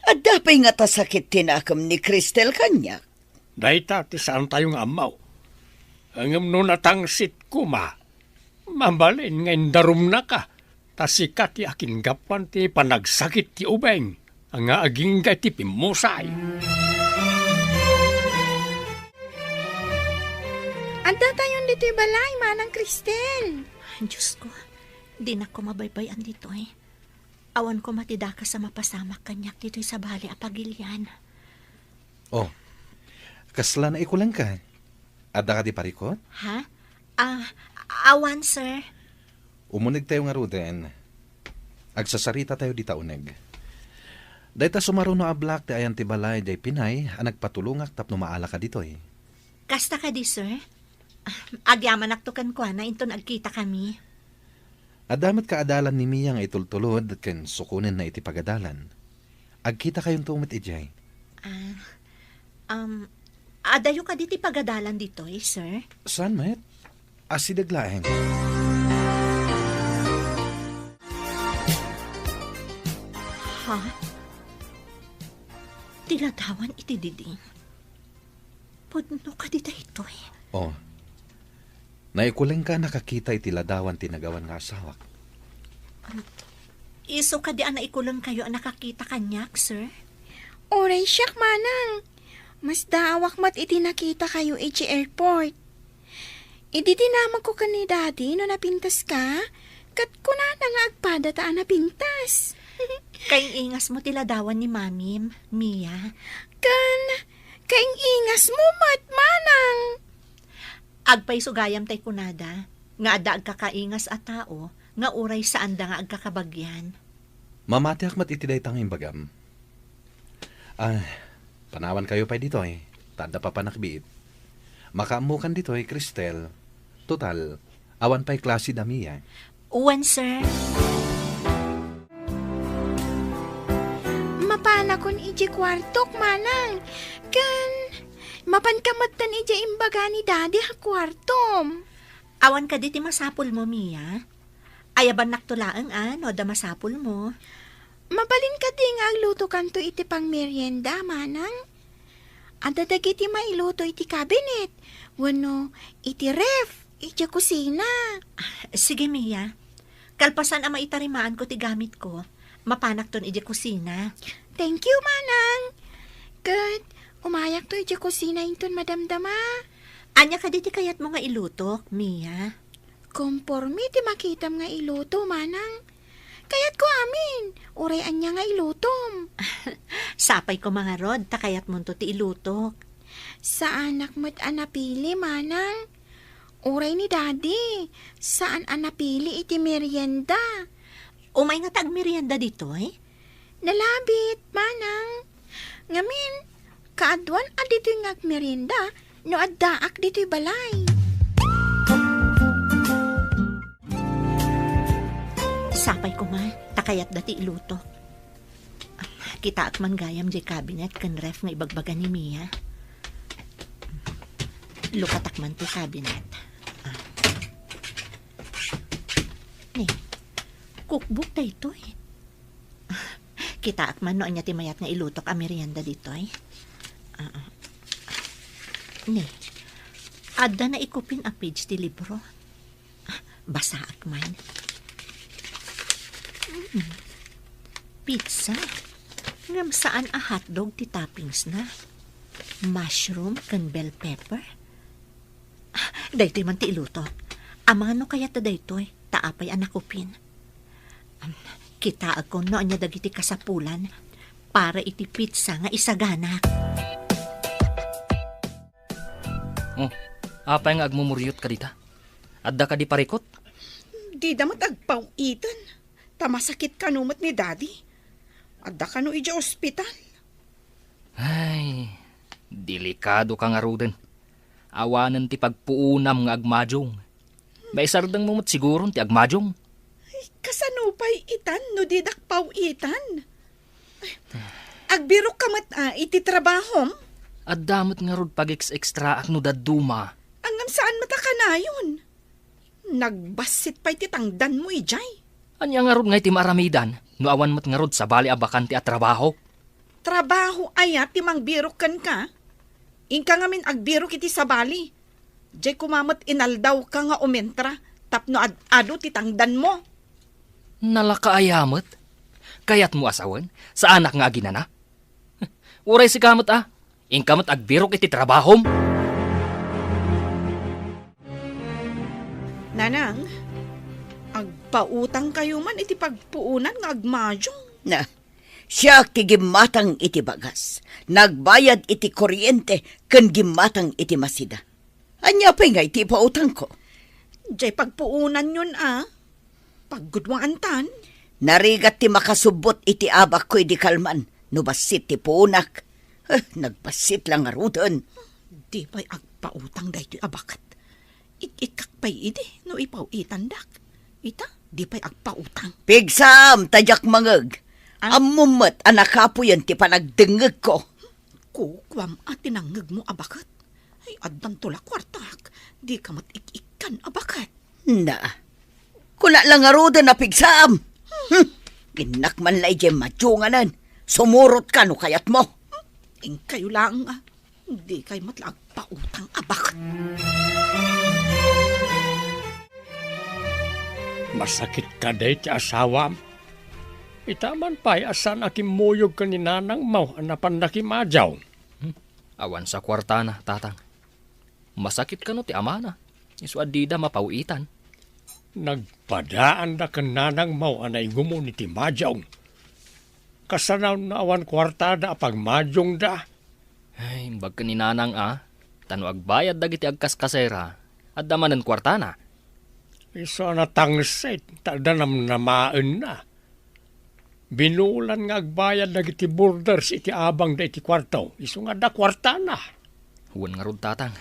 adda pay ngata sakit ti nakem ni Cristel kaniak? Dayta ti saantayo nga ammo. Ngem no natangsit koma, mabalin nga indarumnaka, ta sika ti akingapuan ti panagsakit ti ubing nga agingga iti pimmusay. Addatayon ditoy balay, Manang Cristel. Diosko, dinak koma baybay-an ditoy. Awan koma ti dakes a mapasamak kaniak ditoy sabali a pagilian. Oh, kasla naikulengka? Adda kadi parikut? Ha? Ah, awan, sir. Umunegtayo ngaruden. Agsasarita tayo dita uneg. Dayta sumaruno a Black ti ayan ti balay diay Pinay a nagpatulongak tapno maalaka ditoy. Kasta kadi, sir? Agyamanakto kenkuana inton agkitakami. Adda met kaadalan ni Mia nga itultulod ken sukonenna iti pagadalan. Agkitakayonto met idiay. Ah, um, adayo kadi ti pagadalan ditoy, sir? Saan met? Asideg laeng. Ha? Ti ladawan iti diding? Pudno kadi daytoy? Oh. Naikulengka a nakakita iti ladawan ti nagawan nga asawak. Um, isu kadi a naikulengkayo a nakakita kaniak, sir? Uray siak, manang. Masdaawak met iti nakitakayo iti airport. Idi dinamagko ken ni Daddy no napintaska, ket kunana nga agpadata a napintas. Kaing-ingasmo ti ladawan ni Mamim, Mia. Ken kaing-ingasmo met, manang. Agpayso gayam tay kunada nga adda agkakaingas a tao nga uray saanda nga agkakabagian. Mamatiak met iti dayta nga imbagam. Ah, panawankayo pay ditoy, ta adda papanakbiit. Makaammokan ditoy, Cristel. Total, awan pay klase da Mia. Wen, sir. Mapanakon iti kuartok, manang. Ken, mapanka metten iti imbaga ni Daddy a kuartom. Awan kadi ti masapulmo, Mia? Ayabannakto laeng a no adda masapulmo. Mabalin kadi nga aglutokanto iti pangmerienda, manang? Adda dagiti mailuto iti kabinet wenno iti ref, iti kusina. Sige, Mia. Kalpasan a maitarimaanko ti gamitko, mapanakton iti kusina. Thank you, manang. Ket, umayakto iti kusina inton madamdama. Ania kadi ti kayatmo nga ilutok, Mia? Komporme ti makitam nga iluto, manang. Kayatko amin. Uray ania nga ilutom. Sapay koma ngarud, ta kayatmonto ti ilutok. Saanak met a napili, manang. Uray ni Daddy, saan a napili iti merienda. Umay ngata agmerienda ditoy? Nalabit, manang. Ngamin, kaaduan a ditoy nga agmerienda no addaak ditoy balay. Sapay koma, ta kayatda ti ilutok. Kitaak man gayam diay cabinet ken ref nga ibagbaga ni Mia. Lukatak man ti cabinet. Ah. Ni, cookbook daytoy. Kitaak man no ania ti mayat nga ilutok a merienda ditoy. Ah, ah. Ni, adda naikupin a page ti libro. Basaak man. Mm. Pizza. Ngem saan a hotdog ti toppingsna. Mushroom ken bell pepper. Ah, daytoy man ti iluto. Amangan no kayatda daytoy, ta apay a nakupin. Am, kitaek no ania dagiti kasapulan para iti pizza nga isaganak. Oh, apay nga agmumuriotka dita? Adda kadi parikut? Dida met agpaw-iten. Ta masakit kano met ni Daddy. Adda kano idiay ospital. Ay, delikadoka ngaruden. Awanen ti pagpuonam nga agmadiong. Maisardengmo met siguron ti agmadiong. Ay, kasano pay itan no didak paw-itan? Ay, agbirokka met, ah, iti trabahom? Adda met ngarud pag-ex-extraak no dadduma. Ngem saan met a kanayon? Nagbassit pay ti tangdanmo idiay. Ania ngarud ngay ti maaramidan no awan met ngarud sabali a bakante a trabaho? Trabaho aya ti mangbirok kenka? Inka ngamin agbirok iti sabali. Diay koma met inaldawka nga umentra tapno ad-adu ti tangdanmo. Nalaka aya met? Kayatmo a sawen, saanak nga aginana? Uray sika met a, inka met agbirok iti trabahom. Nanang, agpautangkayo man iti pagpuonan nga agmadiong. Na, siak ti gimmatang iti bagas, nagbayad iti kuryente, ken gimmatang iti masida. Ania pay ngay ti ipautangko? Diay pagpuonanyon a, paggudwaantan. Narigat ti makasubbot iti abakko idi kalman no bassit ti puonak. Eh, nagbassit la ngaruden. Di pay agpautang daytoy a baket. Ik-ikkak pay idi no ipaw-itandak. Ita, di pay agpautang. Pigsam, ta diak mangeg. Ah? Ammom met a nakapuyen ti panagdengngegko. Kukuam a ti nangngegmo a baket. Ay, addanto la kuartak. Dika met ik-ikkan a baket. Na, kuna la ngaruden a pigsam. Hmm, innak man la idiay madionganen. Sumurotka no kayatmo. Inkayo laeng a. Dikay met la agpautang a baket. Masakit kadi ti asawam? Ita man pay a saan a kimmuyog ken ni nanangmo a napan nakimadiaw. Hmm? Awan sa kuartana, tatang. Masakit kano ti amana, isu a dida mapaw-itan. Nagpadaanda ken nanangmo a naigumon iti madiong. Kasano no awan kuartada a pagmadiongda? Ay, imbag ken ni nanang a, ta no agbayad dagiti agkaskasera, adda manen kuartana. Isu a natangsit, ta adda namnamaenna. Binulan nga agbayad dagiti boarders iti abangda iti kuarto, isu nga adda kuartana. Wen ngarud, tatang.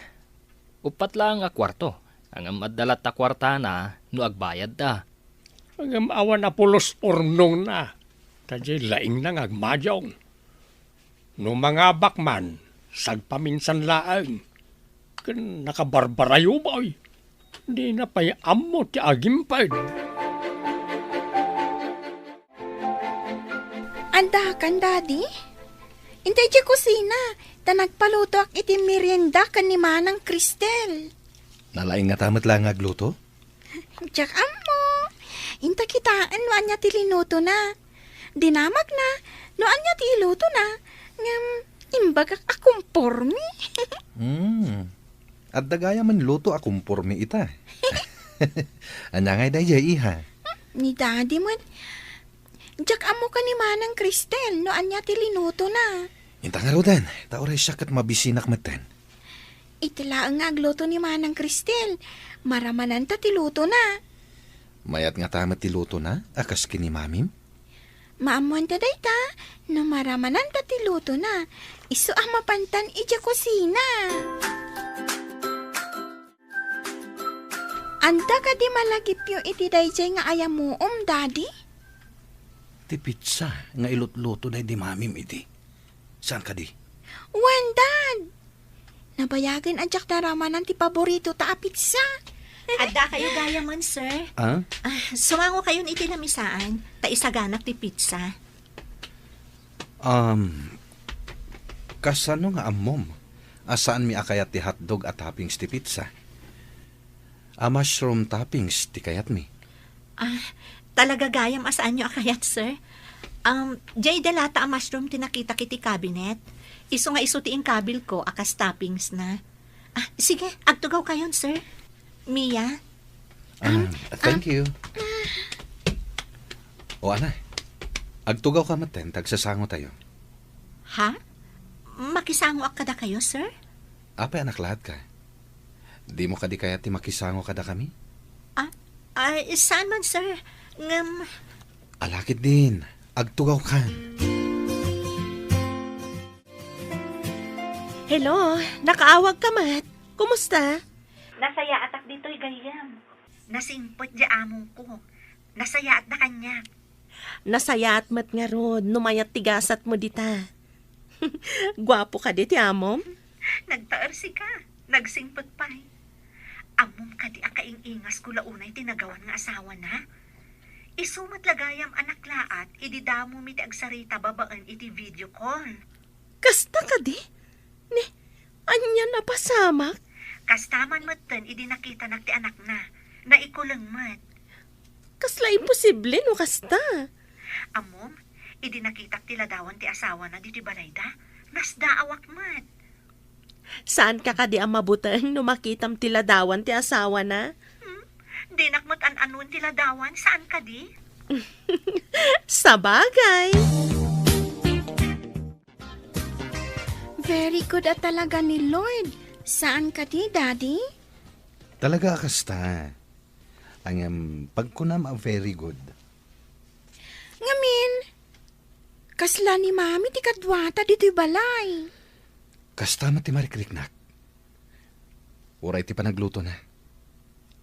Uppat laeng a kuarto, ngem adda latta kuartana no agbayadda. Ngem awan a pulos urnongna, ta diay laingna nga agmadiong. No mangabak man, sagpaminsan laeng. Ken nakabarbarayo, boy. Dina pay ammo ti agimped. Addakan, Daddy? Inta idiay kusina, ta nagpalutoak iti merienda ken ni Manang Cristel. Nalaing ngata met la nga agluto? Diak ammo. Inta kitaen no ania ti linutona. Dinamagna no ania ti ilutona. Ngem, imbagak a komporme. Hmm. Adda gayam luto a komporme ita. Ania ngay daydiay, iha? Ni Daddy met, Diak ammo ken ni Manang Cristel no ania ti linutona. Inta ngaruden, ta uray siak ket mabisinak metten. Iti laeng nga agluto ni Manang Cristel, maramananta ti lutona. Mayat ngata met ti lutona, a kas ken ni Mamim? Maammoanta dayta, no maramananta ti lutona, isu a mapantan idiay kusina. Anda kadi malagipyo iti daydiay nga ayamuom, Daddy? Ti pizza nga ilutluto daydi Mamim idi. Saan kadi? Wen, Dad! Nabayagen a diak naramanan ti paboritota a pizza. Adda kayo gayam, sir? Ah? Ah, sumango kayon iti lamisaan, ta isaganak ti pizza. Um, kasano nga ammom a saanmi a kayat ti hotdog a toppings ti pizza? A mushroom toppings ti kayatmi. Ah, talaga gayam a saanyo a kayat, sir? Um, diay dalata a mushroom ti nakitak iti cabinet. Isu nga isu ti inkabilko a kas toppings na. Ah, sige, agtugaw kayon, sir. Mia? Ah, Um, thank ah, you. O, ana, agtugaw ka metten, ta agsasango tayo. Ha? Makisangoak kadakayo, sir? Apay a naklaat ka? Dimo kadi kayat ti makisango kadakami? Ah, ay, saan man, sir? Ngem Ala ketdin, agtugaw kan. Hello, nakaawag ka met. Kumusta? Nasayaatak ditoy gayyem. Nasingpet diay amongko. Nasayaatda kaniak. Nasayaat met ngarud no mayat ti gasatmo dita. Guapo kadi ti amom? Nagtaersika, nagsingpet pay. Ammom kadi a kaing-ingasko la unay ti nagawan nga asawana? Isu met la gayam a naklaat idi damomi ti agsarita babaen iti video call. Kasta kadi? Ni, ania napasamak? Kasta man metten idi nakitanak ti anakna, naikuleng met. Kasla imposible no kasta. Ammom, idi nakitak ti ladawan ti asawana ditoy balayda, nasdaawak met. Saan ka kadi a mabuteng no makitam ti ladawan ti asawana? Hmm? Dinak met an-anuen ti ladawan, saan kadi? Sabagay. Very good a talaga ni Lord. Saan kadi, Daddy? Talaga a kasta. Ngem, pagkunam a very good. Ngamin, kasla ni Mami ti kaduata ditoy balay? Kasta met ti marikriknak. Uray ti panaglutona.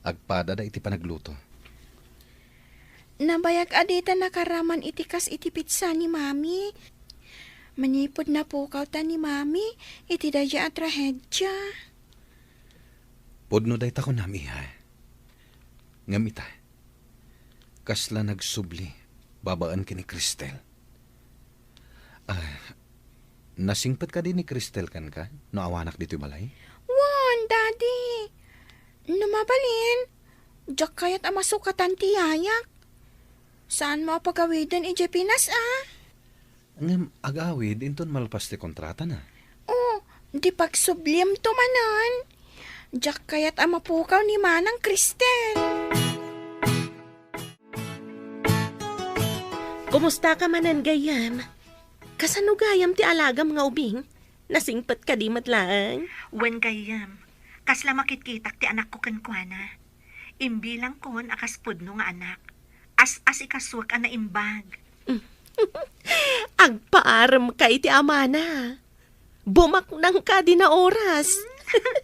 Agpadada iti panagluto. Nabayag a dita nakaraman iti kas iti pizza ni Mami. Manipud napukawta ni Mami iti daydiay a trahedia. Pudno dayta kunam, iha. Ngem ita, kasla nagsubli babaen ken ni Cristel. Ah, nasingpet kadi ni Cristel kenka no awanak ditoy balay? Wen, Daddy. No mabalin, diak kayat a masukatan ti yayak. Saanmo a pagawiden idiay Pinas, a? Ngem agawid inton malpas ti kontratana. O, di pagsubliamto manen. Diak kayat a mapukaw ni Manang Cristel. Kumusta ka manen, gayyem? Kasano gayam ti alagam nga ubing? Nasingpet kadi met laeng? Wen, gayyem. Kasla makitkitak ti anakko kenkuana. Imbilangkon a kas pudno nga anak. As-asikasuek a naimbag. Agpaarem ka iti amana. Bumaknang ka dina oras.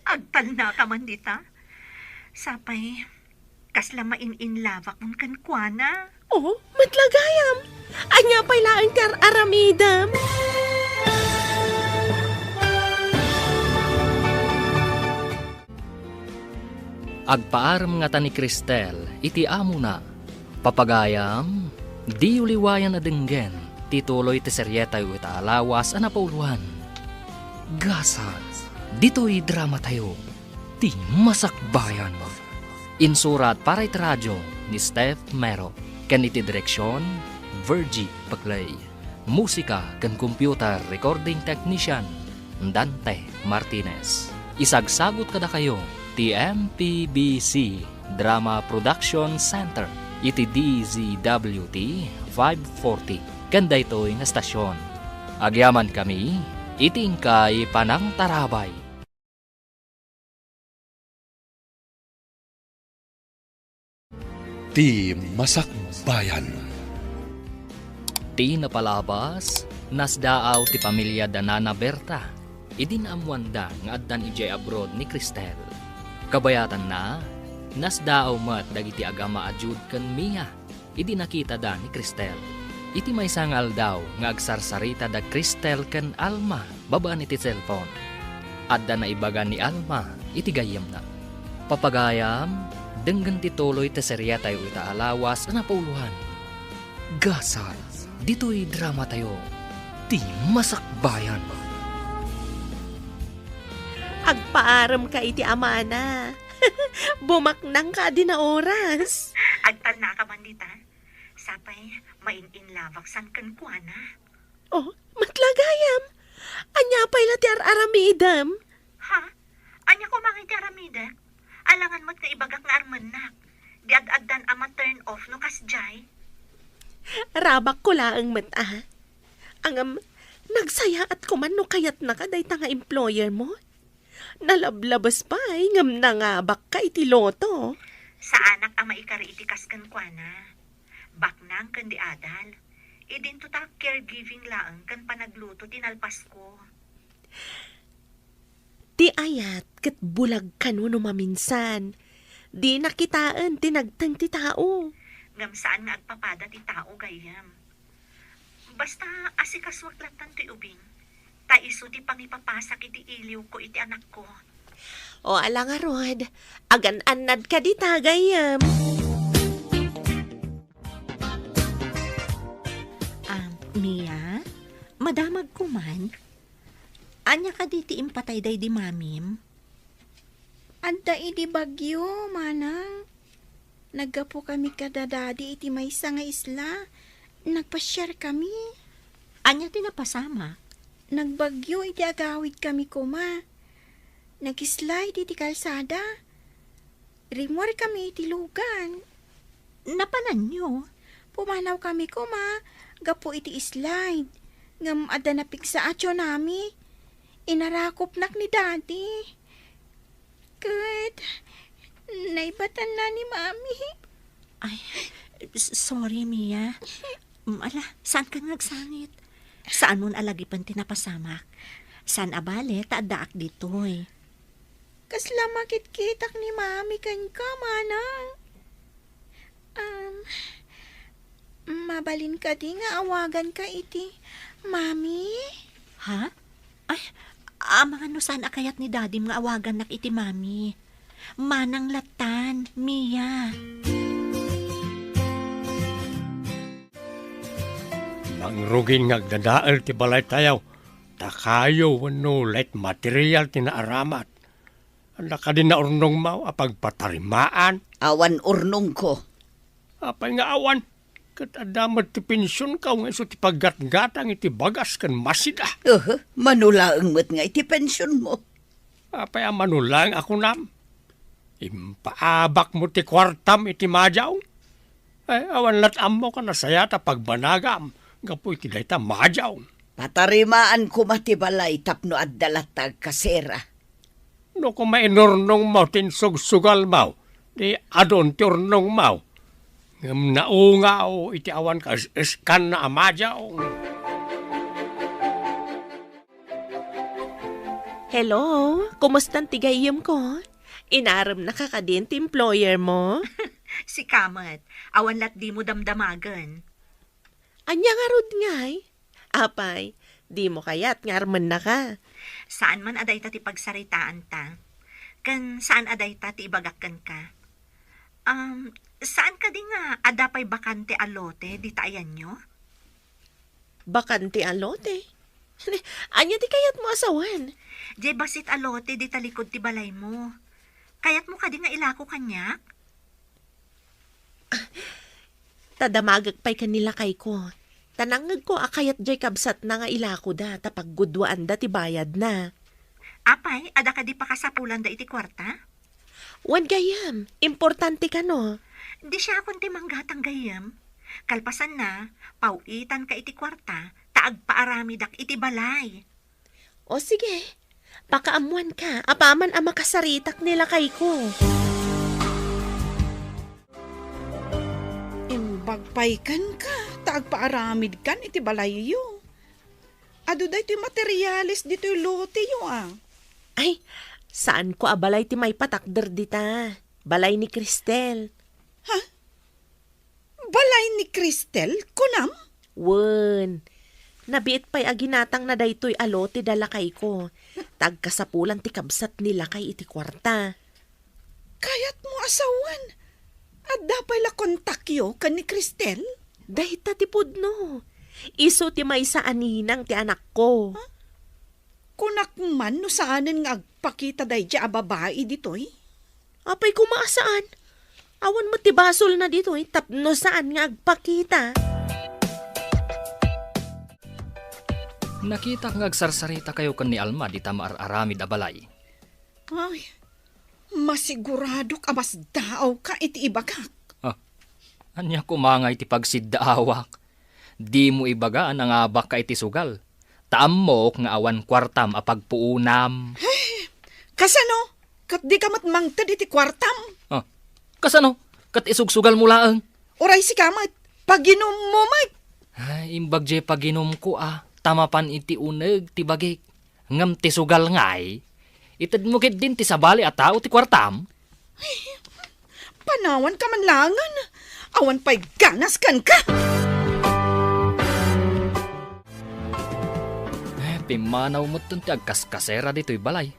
Agtalna ka man dita. Sapay, kasla main-in love akon kenkuana. Oh, met la gayam. Ania pay laeng ti ar-aramidem? Agpaarem ngata ni Cristel iti amona. Papagayam, diyo liwayan a denggen ti tuloy ti serietayo ita a lawas a napauloan. Gasat, ditoy dramatayo, ti Masakbayan. Insurat para iti radio ni Steph Mero, ken iti direksion, Virgie Paclay. Musika ken computer recording technician, Dante Martinez. Isagsagut kadakayo ti M P B C Drama Production Center iti D Z W T five forty, ken daytoy nga stasyon. Agyamankami iti inkay panangtarabay. Ti Masakbayan. Ti napalabas, nasdaaw ti pamilya da Nana Berta idi naammoanda nga addan idiay abroad ni Cristel. Kabayatanna, nasdaaw met dagiti agama a Jude ken Mia idi nakitada ni Cristel. Iti maysa nga aldaw nga agsarsarita da Cristel ken Alma babaen iti cellphone, adda naibaga ni Alma iti gayyemna. Papagayam, denggen ti tuloy ti seriatayo ita a lawas a napuloan. Gasat ditoy dramatayo, Ti Masakbayan. Agpaarem ka iti amana. Bumaknang ka a di naoras. Agtalna ka man dita. Sapay, main-inlabak san kenkuana. Oh, met la gayam. Ania pay la ti ar-aramidem? Ha? Ania koma nga iti aramidek? Alangan met nga ibagak nga armennak. Di ad-addan a ma-turn off no kasdiay. Rabakko laeng met a. Ngem, nagsayaat koman no kayatnaka dayta nga employer mo. Nalablabes pay ngem nangabakka iti loto. Saanak a maikari iti kas kenkuana. Baknang ken di adal. Idinto ta caregiving laeng ken panagluto ti nalpasko. Ti ayat ket bulag kano no maminsan. Dina kitaen ti nagteng ti tao. Ngem saan nga agpapada ti tao, gayyem. Basta asikasuak lattan toy ubing, ta isu ti pangipapasak iti iliwko iti anakko. O, ala ngarud, agan-annad ka dita, gayyem. Ah, Mia, madamagko man. Ania kadi ti impatay daydi mamim? Adda idi bagyo, manang. Naggapukami kada dadi iti maysa nga isla. Nagpasiarkami. Ania ti napasamak? Nagbagyo iti agawidkami koma. Nag-slide iti kalsada. Rimmuarkami iti lugan. Napananyo? Pumanawkami koma gapu iti slide. Ngem adda napigsa a tsunami. Inarakopnak ni Daddy. Ket naibatanna ni Mami. Ay, s-, sorry, Mia. Mm, ala, saanka nga agsangit? Saanmon a lagipen ti napasamak. Saan a bale ta addaak ditoy. Kasla makitkitak ni Mami kenka, manang. Um, mabalin kadi nga awaganka iti Mami? Ha? Ay, amangan no saan a kayat ni Dadim nga awagannak iti Mami. Manang lattan, Mia. Nangrugin nga agdadael ti balaytayo, ta kayo wenno light material ti naaramat. Adda kadi naurnongmo a pagpatarimaan? Awan urnongko. Apay nga awan? Ket adda met ti pensionko nga isu ti paggatgatang iti bagas ken masida. Uhu, mano laeng met nga iti pensionmo. Apay a mano laeng a kunam? Impaabakmo ti kuartam iti madiaw. Ay, awan lat ammok a nasayaat a pagbanagam gapu iti dayta madiaw. Patarimaan koma ti balay tapno adda latta agkasera. No koma inurnongmo ti insugsugalmo, di adun ti urnongmo. Ngem naungaw iti awan kas-, iskanna a madiaw. Hello, kumustan ti gayyemko? Inaremnaka kadin ti employer mo? Sika met, awan lat dimo damdamagen. Ania ngarud ngay? Apay, dimo kayat nga armennaka? Saan man a dayta ti pagsaritaanta. Ken saan a dayta ti ibagak kenka. Um, saan kadi nga adda pay bakante a lote dita ayanyo? Bakante a lote? Ania ti kayatmo a sawen? Diay bassit a lote dita likud ti balaymo. Kayatmo kadi nga ilako kaniak? Ta damagek pay ken ni lakayko. Ta nangngegko a kayat diay kabsatna nga ilakoda ta paggudwaanda ti bayadna. Apay, adda kadi pakasapulanda iti kuarta? Wen gayyem, importante kano. Di siakon ti manggatang gayyem. Kalpasanna, paw-itanka iti kuarta, ta agpaaramidak iti balay. O sige, pakaammoanka, apaman a makasaritak ni lakayko. Imbag pay kenka, ta agpaaramidkan iti balayyo. Adu daytoy materiales ditoy loteyo, a. Ay, saanko a balay ti maipatakder dita. Balay ni Cristel. Ha? Balay ni Cristel, kunam? Wen, nabiit pay a ginatangna daytoy a lote da lakayko. Ta agkasapulan ti kabsat ni lakay iti kuarta. Kayatmo a sawen, adda pay la kontakyo ken ni Cristel? Dayta ti pudno. Isu ti maysa a ninang ti anakko. Ha? Kunak man no saanen nga agpakita daydiay a babai ditoy? Apay koma a saan? Awan met ti basolna ditoy tapno saan nga agpakita. Nakitak nga agsarsarita kayo ken ni Alma dita maar-aramid a balay. Ay, masiguradok a masdaawka iti ibagak. Ah, ania koma ngay ti pagsiddaawak? Dimo ibaga a nangabakka iti sugal, ta ammok nga awan kuartam a pagpuonam. Kasano? Ket dika met mangted iti kuartam? Ah, kasano? Ket isugsugalmo laeng? Uray sika met, paginummo met. Ay, imbag diay paginumko a, ta mapan iti uneg ti bagik. Ngem ti sugal ngay, itedmo ketdin ti sabali a tao ti kuartam? Panawanka man laengen. Awan pay ganas kenka. Eh, pimmanaw metten ti agkaskasera ditoy balay.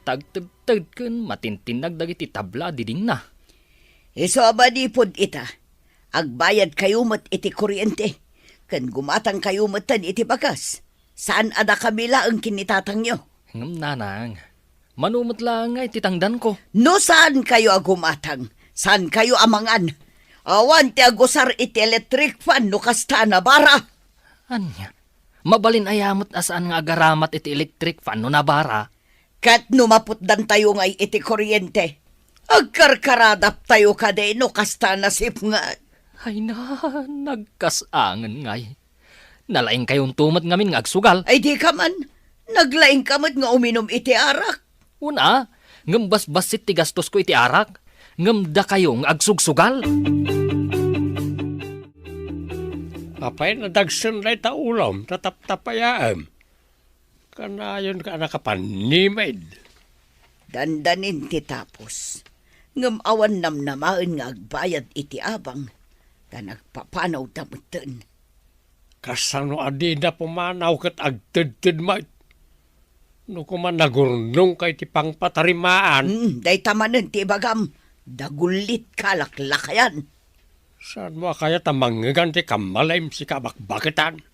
Tagtedted ken matintinnag dagiti tabla a didingna. Isu a manipud ita, agbayadkayo met iti kuryente, ken gumatangkayo metten iti bakas. Saan a dakami laeng ken ni tatangyo. Ngem, nanang, mano met laeng nga iti tangdanko? No saankayo a gumatang, saankayo a mangan. Awan ti agusar iti electric fan no kasta a nabara. Ania? Mabalin aya met a saan nga agaramat iti electric fan no nabara? Ket no maputdantayo ngay iti kuryente, agkarkaradaptayo kadi no kasta a nasipnget? Ay na, nagkasangen ngay. Nalaingkayonto met ngamin nga agsugal. Ay, dika man. Naglaingka met nga uminum iti arak. Una, ngem basbassit ti gastosko iti arak, ngem dakayo nga agsugsugal. Apay, nadagsen dayta ulom, tataptapayaem. Kanayonka a nakapannimed. Dandanin ti tapos, ngem awan namnamaen nga agbayad iti abang, ta nagpapanawda metten. Kasano a dida pumanaw ket agtedted met? No koma nagurnongka iti pangpatarimaan. Mm, dayta manen ti ibagam, dagullitka a laklakayan. Saanmo a kayat a mangngegan ti kammalem, sika a bakbaketan?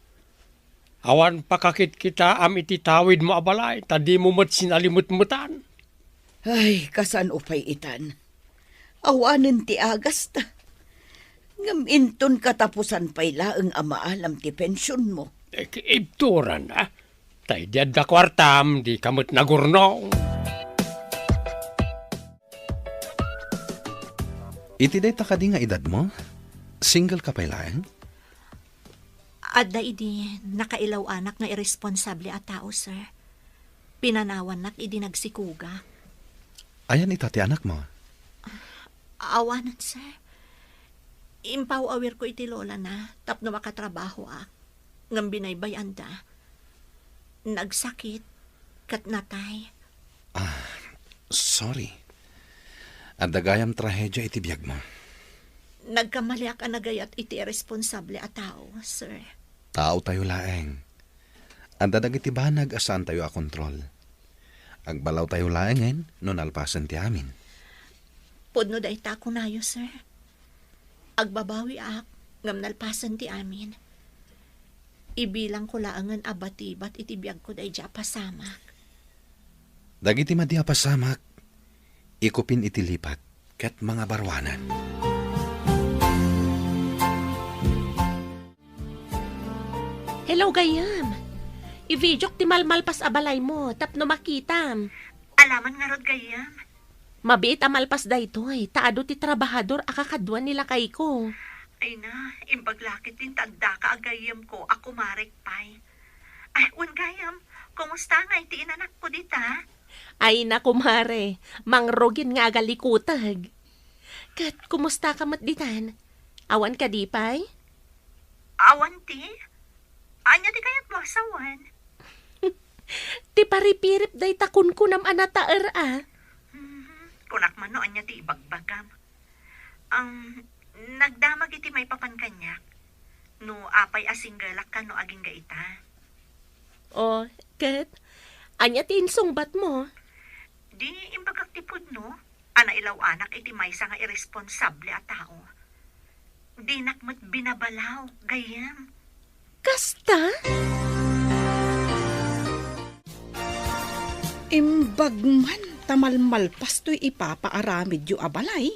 Awan pakakitkitaam iti tawidmo a balay, ta dimo met sinalimetmetan. Ay, kasano pay itan? Awanen ti agasta. Ngem inton katapusan pay laeng a maalam ti pensionmo. Eh, ibturana, ta idi adda kuartam, dika met nagurnong. Iti dayta kadi nga edadmo, single ka pay laeng? Adda idi nakailaw-anak nga irresponsable a tao, sir. Pinanawannak idi nagsikogak. Ayan ita ti anakmo? Awanen, sir. Impaw-awirko iti lolana tapno makatrabahoak. Ngem binaybay-anda. Nagsakit ket natay. Ah, sorry. Adda gayam trahedia iti biagmo. Nagkamaliak a nagayat iti irresponsable a tao, sir. Taotayo laeng. Adda dagiti banag a saantayo a kontrol. Agbalawtayo laengen no nalpasen ti amin. Pudno dayta a kunayo, sir. Agbabawiak ngem nalpasen ti amin. Ibilangko laengen a batibat iti biagko daydiay a pasamak. Dagiti madi a pasamak, ikupin iti lipat ket mangabaruanan. Hello, gayyem. I-videok ti malmalpas a balaymo tapno makitam. Alaman ngarud, gayyem. Mabiit a malpas daytoy, ta adu ti trabahador a kakadua ni lakayko. Ay na, imbag la ketdin ta addaka a gayyemko a kumarek pay. Ay, wen gayam, kumusta ngay ti inanakko dita? Ay na, kumare, mangrugin nga agalikuteg. Ket kumusta ka met ditan? Awan kadi pay? Awan ti? Ania ti kayatmo a sawen? Ti paripirip dayta kunkunam a nataer a. Mhm. Kunak man no ania ti ibagbagam. Ang nagdamag iti maipapan kaniak. No apay a singgelak kano agingga ita. O, ket? Ania ti insungbatmo? Di imbagak ti pudno a nailaw-anak iti maysa nga irresponsable a tao. Dinak met binabalaw, gayyem. Kasta? Imbag man ta malmalpas toy ipapaaramidyo a balay,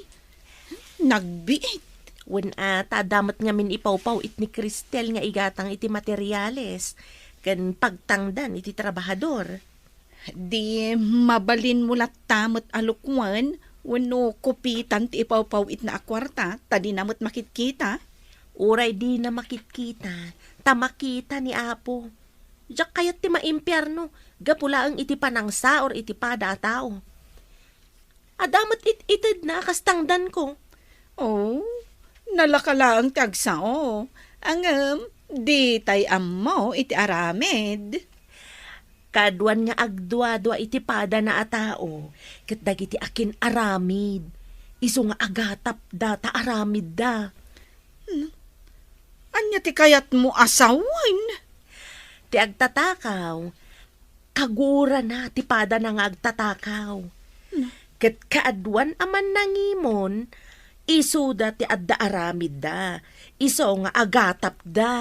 nagbiit. Wen a, ta adda met ngamin ipawpaw-it ni Cristel nga igatang iti materiales ken pagtangdan iti trabahador. Di mabalinmo latta met a lukwan wenno kupitan ti ipawpaw-itna a kuarta ta dina met makitkita? Uray dina makitkita, ta makita ni Apo. Diak kayat ti maimpierno gapu laeng iti panangsaor iti pada a tao. Adda met it-itedna a kas tangdanko. Oh, nalaka laeng ti agsao. Ngem, ditay ammo iti aramid. Kaduan nga agduadua iti padana a tao, ket dagiti akin-aramid, isu nga agatapda ta aramidda. Hmm? Ania ti kayatmo a sawen? Ti agtatakaw, kagurana ti padana nga agtatakaw. Hmm. Ket kaaduan a mannangimon, isuda ti adda aramidda, isu nga agatapda.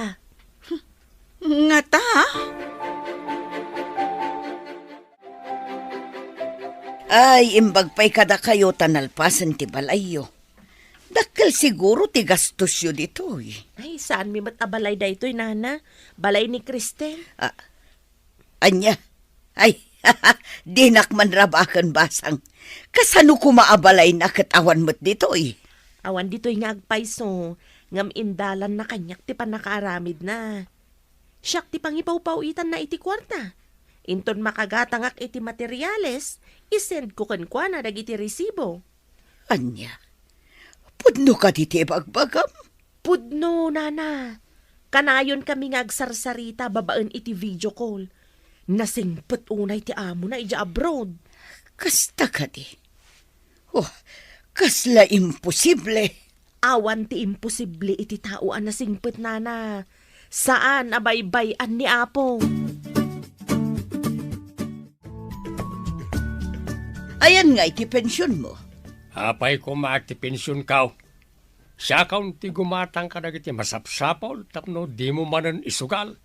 Ngata? Ay, imbag pay kadakayo ta nalpasen ti balayyo. Dakkel siguro ti gastosyo ditoy. Ay, saanmi met a balay daytoy, nana. Balay ni Cristel. Ah, ania? Ay, dinak man rabaken basang. Kasano koma a balayna ket awan met ditoy? Awan ditoy nga agpayso, ngem indalanna kaniak ti pannakaaramidna. Siak ti pangipawpaw-itanna iti kuarta. Inton makagatangak iti materiales, isendko kenkuana dagiti resibo. Ania? Pudno kadi ti ibagbagam? Pudno, nana. Kanayon kami nga agsarsarita babaen iti video call. Nasingpet unay ti amona idiay abroad. Kasta kadi? Oh, kasla imposible. Awan ti imposible iti tao a nasingpet, nana. Saan a baybay-an ni Apo. Ayan nga iti pensionmo. Apay koma ti pensionkaw? Siakon ti gumatang kadagiti masapsapul tapno dimo manen isugal.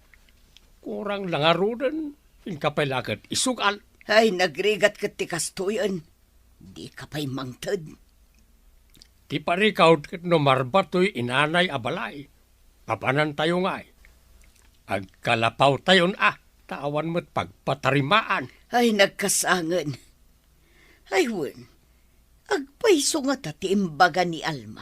Kurang la ngaruden, inka pay la ket isugal. Ay, nagrigat ket ti kastoyen. Dika pay mangted. Ti parikawd ket no marbatoy inanay a balay, papanantayo ngay. Agkalapawtayon a, ta awan met pagpatarimaan. Ay, nagkasangen. Ay, wen, agpayso ngata ti imbaga ni Alma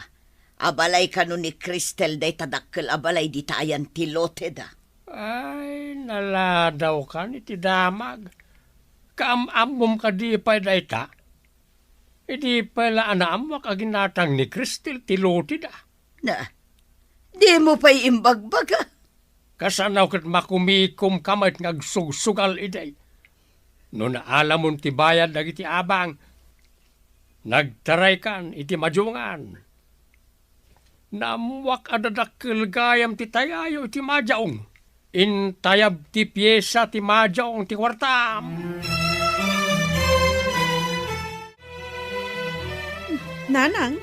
a balay kano ni Cristel dayta dakkel a balay dita ayan ti loteda. Ay, naladawkan iti damag. Kaam-ammom kadi pay dayta? Idi pay la a naammoak a ginatang ni Cristel ti loteda. Na, dimo pay imbagbaga? Kasano ket makumikomka met nga agsugsugal idi? No naalamon ti bayad dagiti abang, nagtaraykan iti madiongan. Naammoak a dadakkel gayam ti tayayo iti madiaong. Intayab ti piesa ti madiaong ti kuartam. Nanang,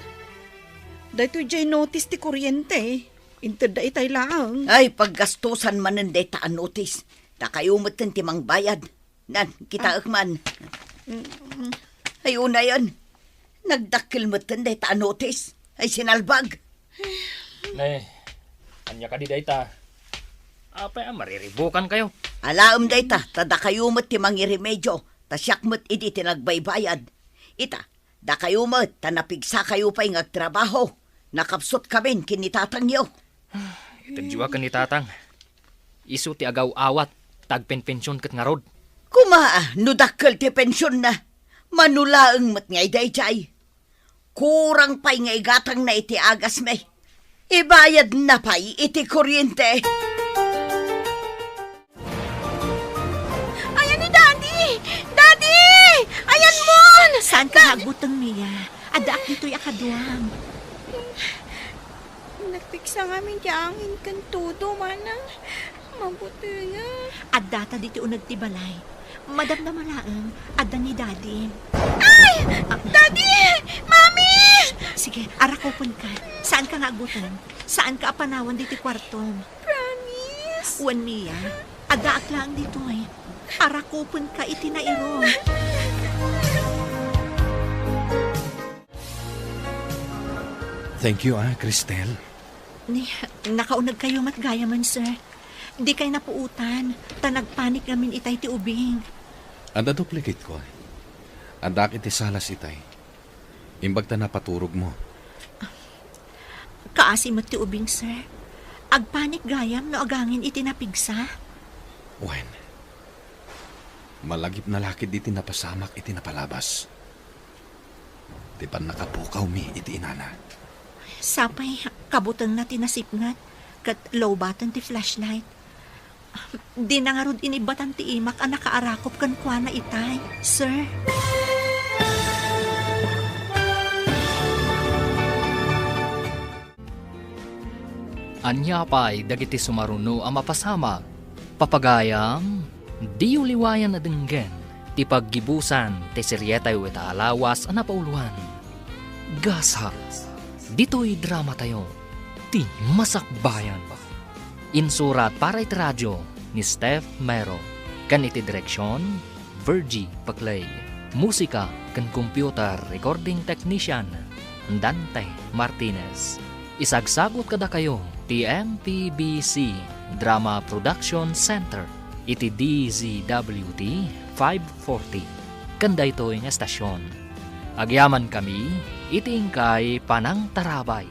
daytoy diay notice ti kuryente. Intedda itay laeng. Ay, paggastosan manen dayta a notice. Dakayo metten ti mangbayad. Nan, kitaek man. Mm. Ay, unayen. Nagdakkel metten dayta a notice. Ay, sinalbag. Ne, ania kadi dayta? Apay a mariribukankayo? Alaem dayta, ta dakayo met ti mangiremedio, ta siak met idi ti nagbaybayad. Ita, dakayo met, ta napigsakayo pay nga agtrabaho. Nakapsutkamin ken ni tatangyo. Itedyo a ken ni tatang. Isu ti agaw-awat ta agpenpension ket ngarud. Kuma, no dakkel ti pensionna, mano laeng met nga idiay. Kurang pay nga igatangna iti agasmi. Ibayadna pay iti kuryente. Ayan ni Daddy! Daddy! Ayan mon! Saan ka nga agbuteng, Mia? Addaak ditoy a kaduam. Nagpigsa ngamin ti angin ken todo, manang. Mabuti nga. Addata ditoy uneg ti balay. Madamdama laeng, adda ni Daddy. Ay! Ah. Daddy! Mami! Sige, arakupenka. Saan ka nga agbuteng? Saan ka a panawan ditoy kuartom? Promise. Wen, Mia, addaak laeng ditoy. Arakupenka iti nairo. Thank you, ah, Cristel. Ni, nakaunegkayo met gayamen, sir. Dikay napuotan, ta nagpanik ngamin itay ti ubing. Adda duplicate ko. Addaak iti salas itay. Imbag ta napaturogmo. Kaasi met ti ubing, sir. Agpanik gayam no agangin iti napigsa. Wen, malagipna la ketdi ti napasamak iti napalabas. Ti pannakapukawmi iti inana. Sapay, kabutengna ti nasipnget, ket lowbaten ti flashlight. Dina ngarud inibbatan ti imak a nakaarakop kenkuana itay, sir. Ania pay dagiti sumaruno a mapasamak? Papagayam, diyo liwayan a denggen ti paggibusan ti serietayo ita a lawas a napauloan. Gasat, ditoy dramatayo, ti Masakbayan. Insurat para iti radio ni Steph Mero, ken iti direksion, Virgie Paclay. Musika ken computer recording technician, Dante Martinez. Isagsagut kadakayo ti M P B C Drama Production Center iti D Z W T five forty. Ken daytoy nga estasion, agyamankami iti inkay panangtarabay.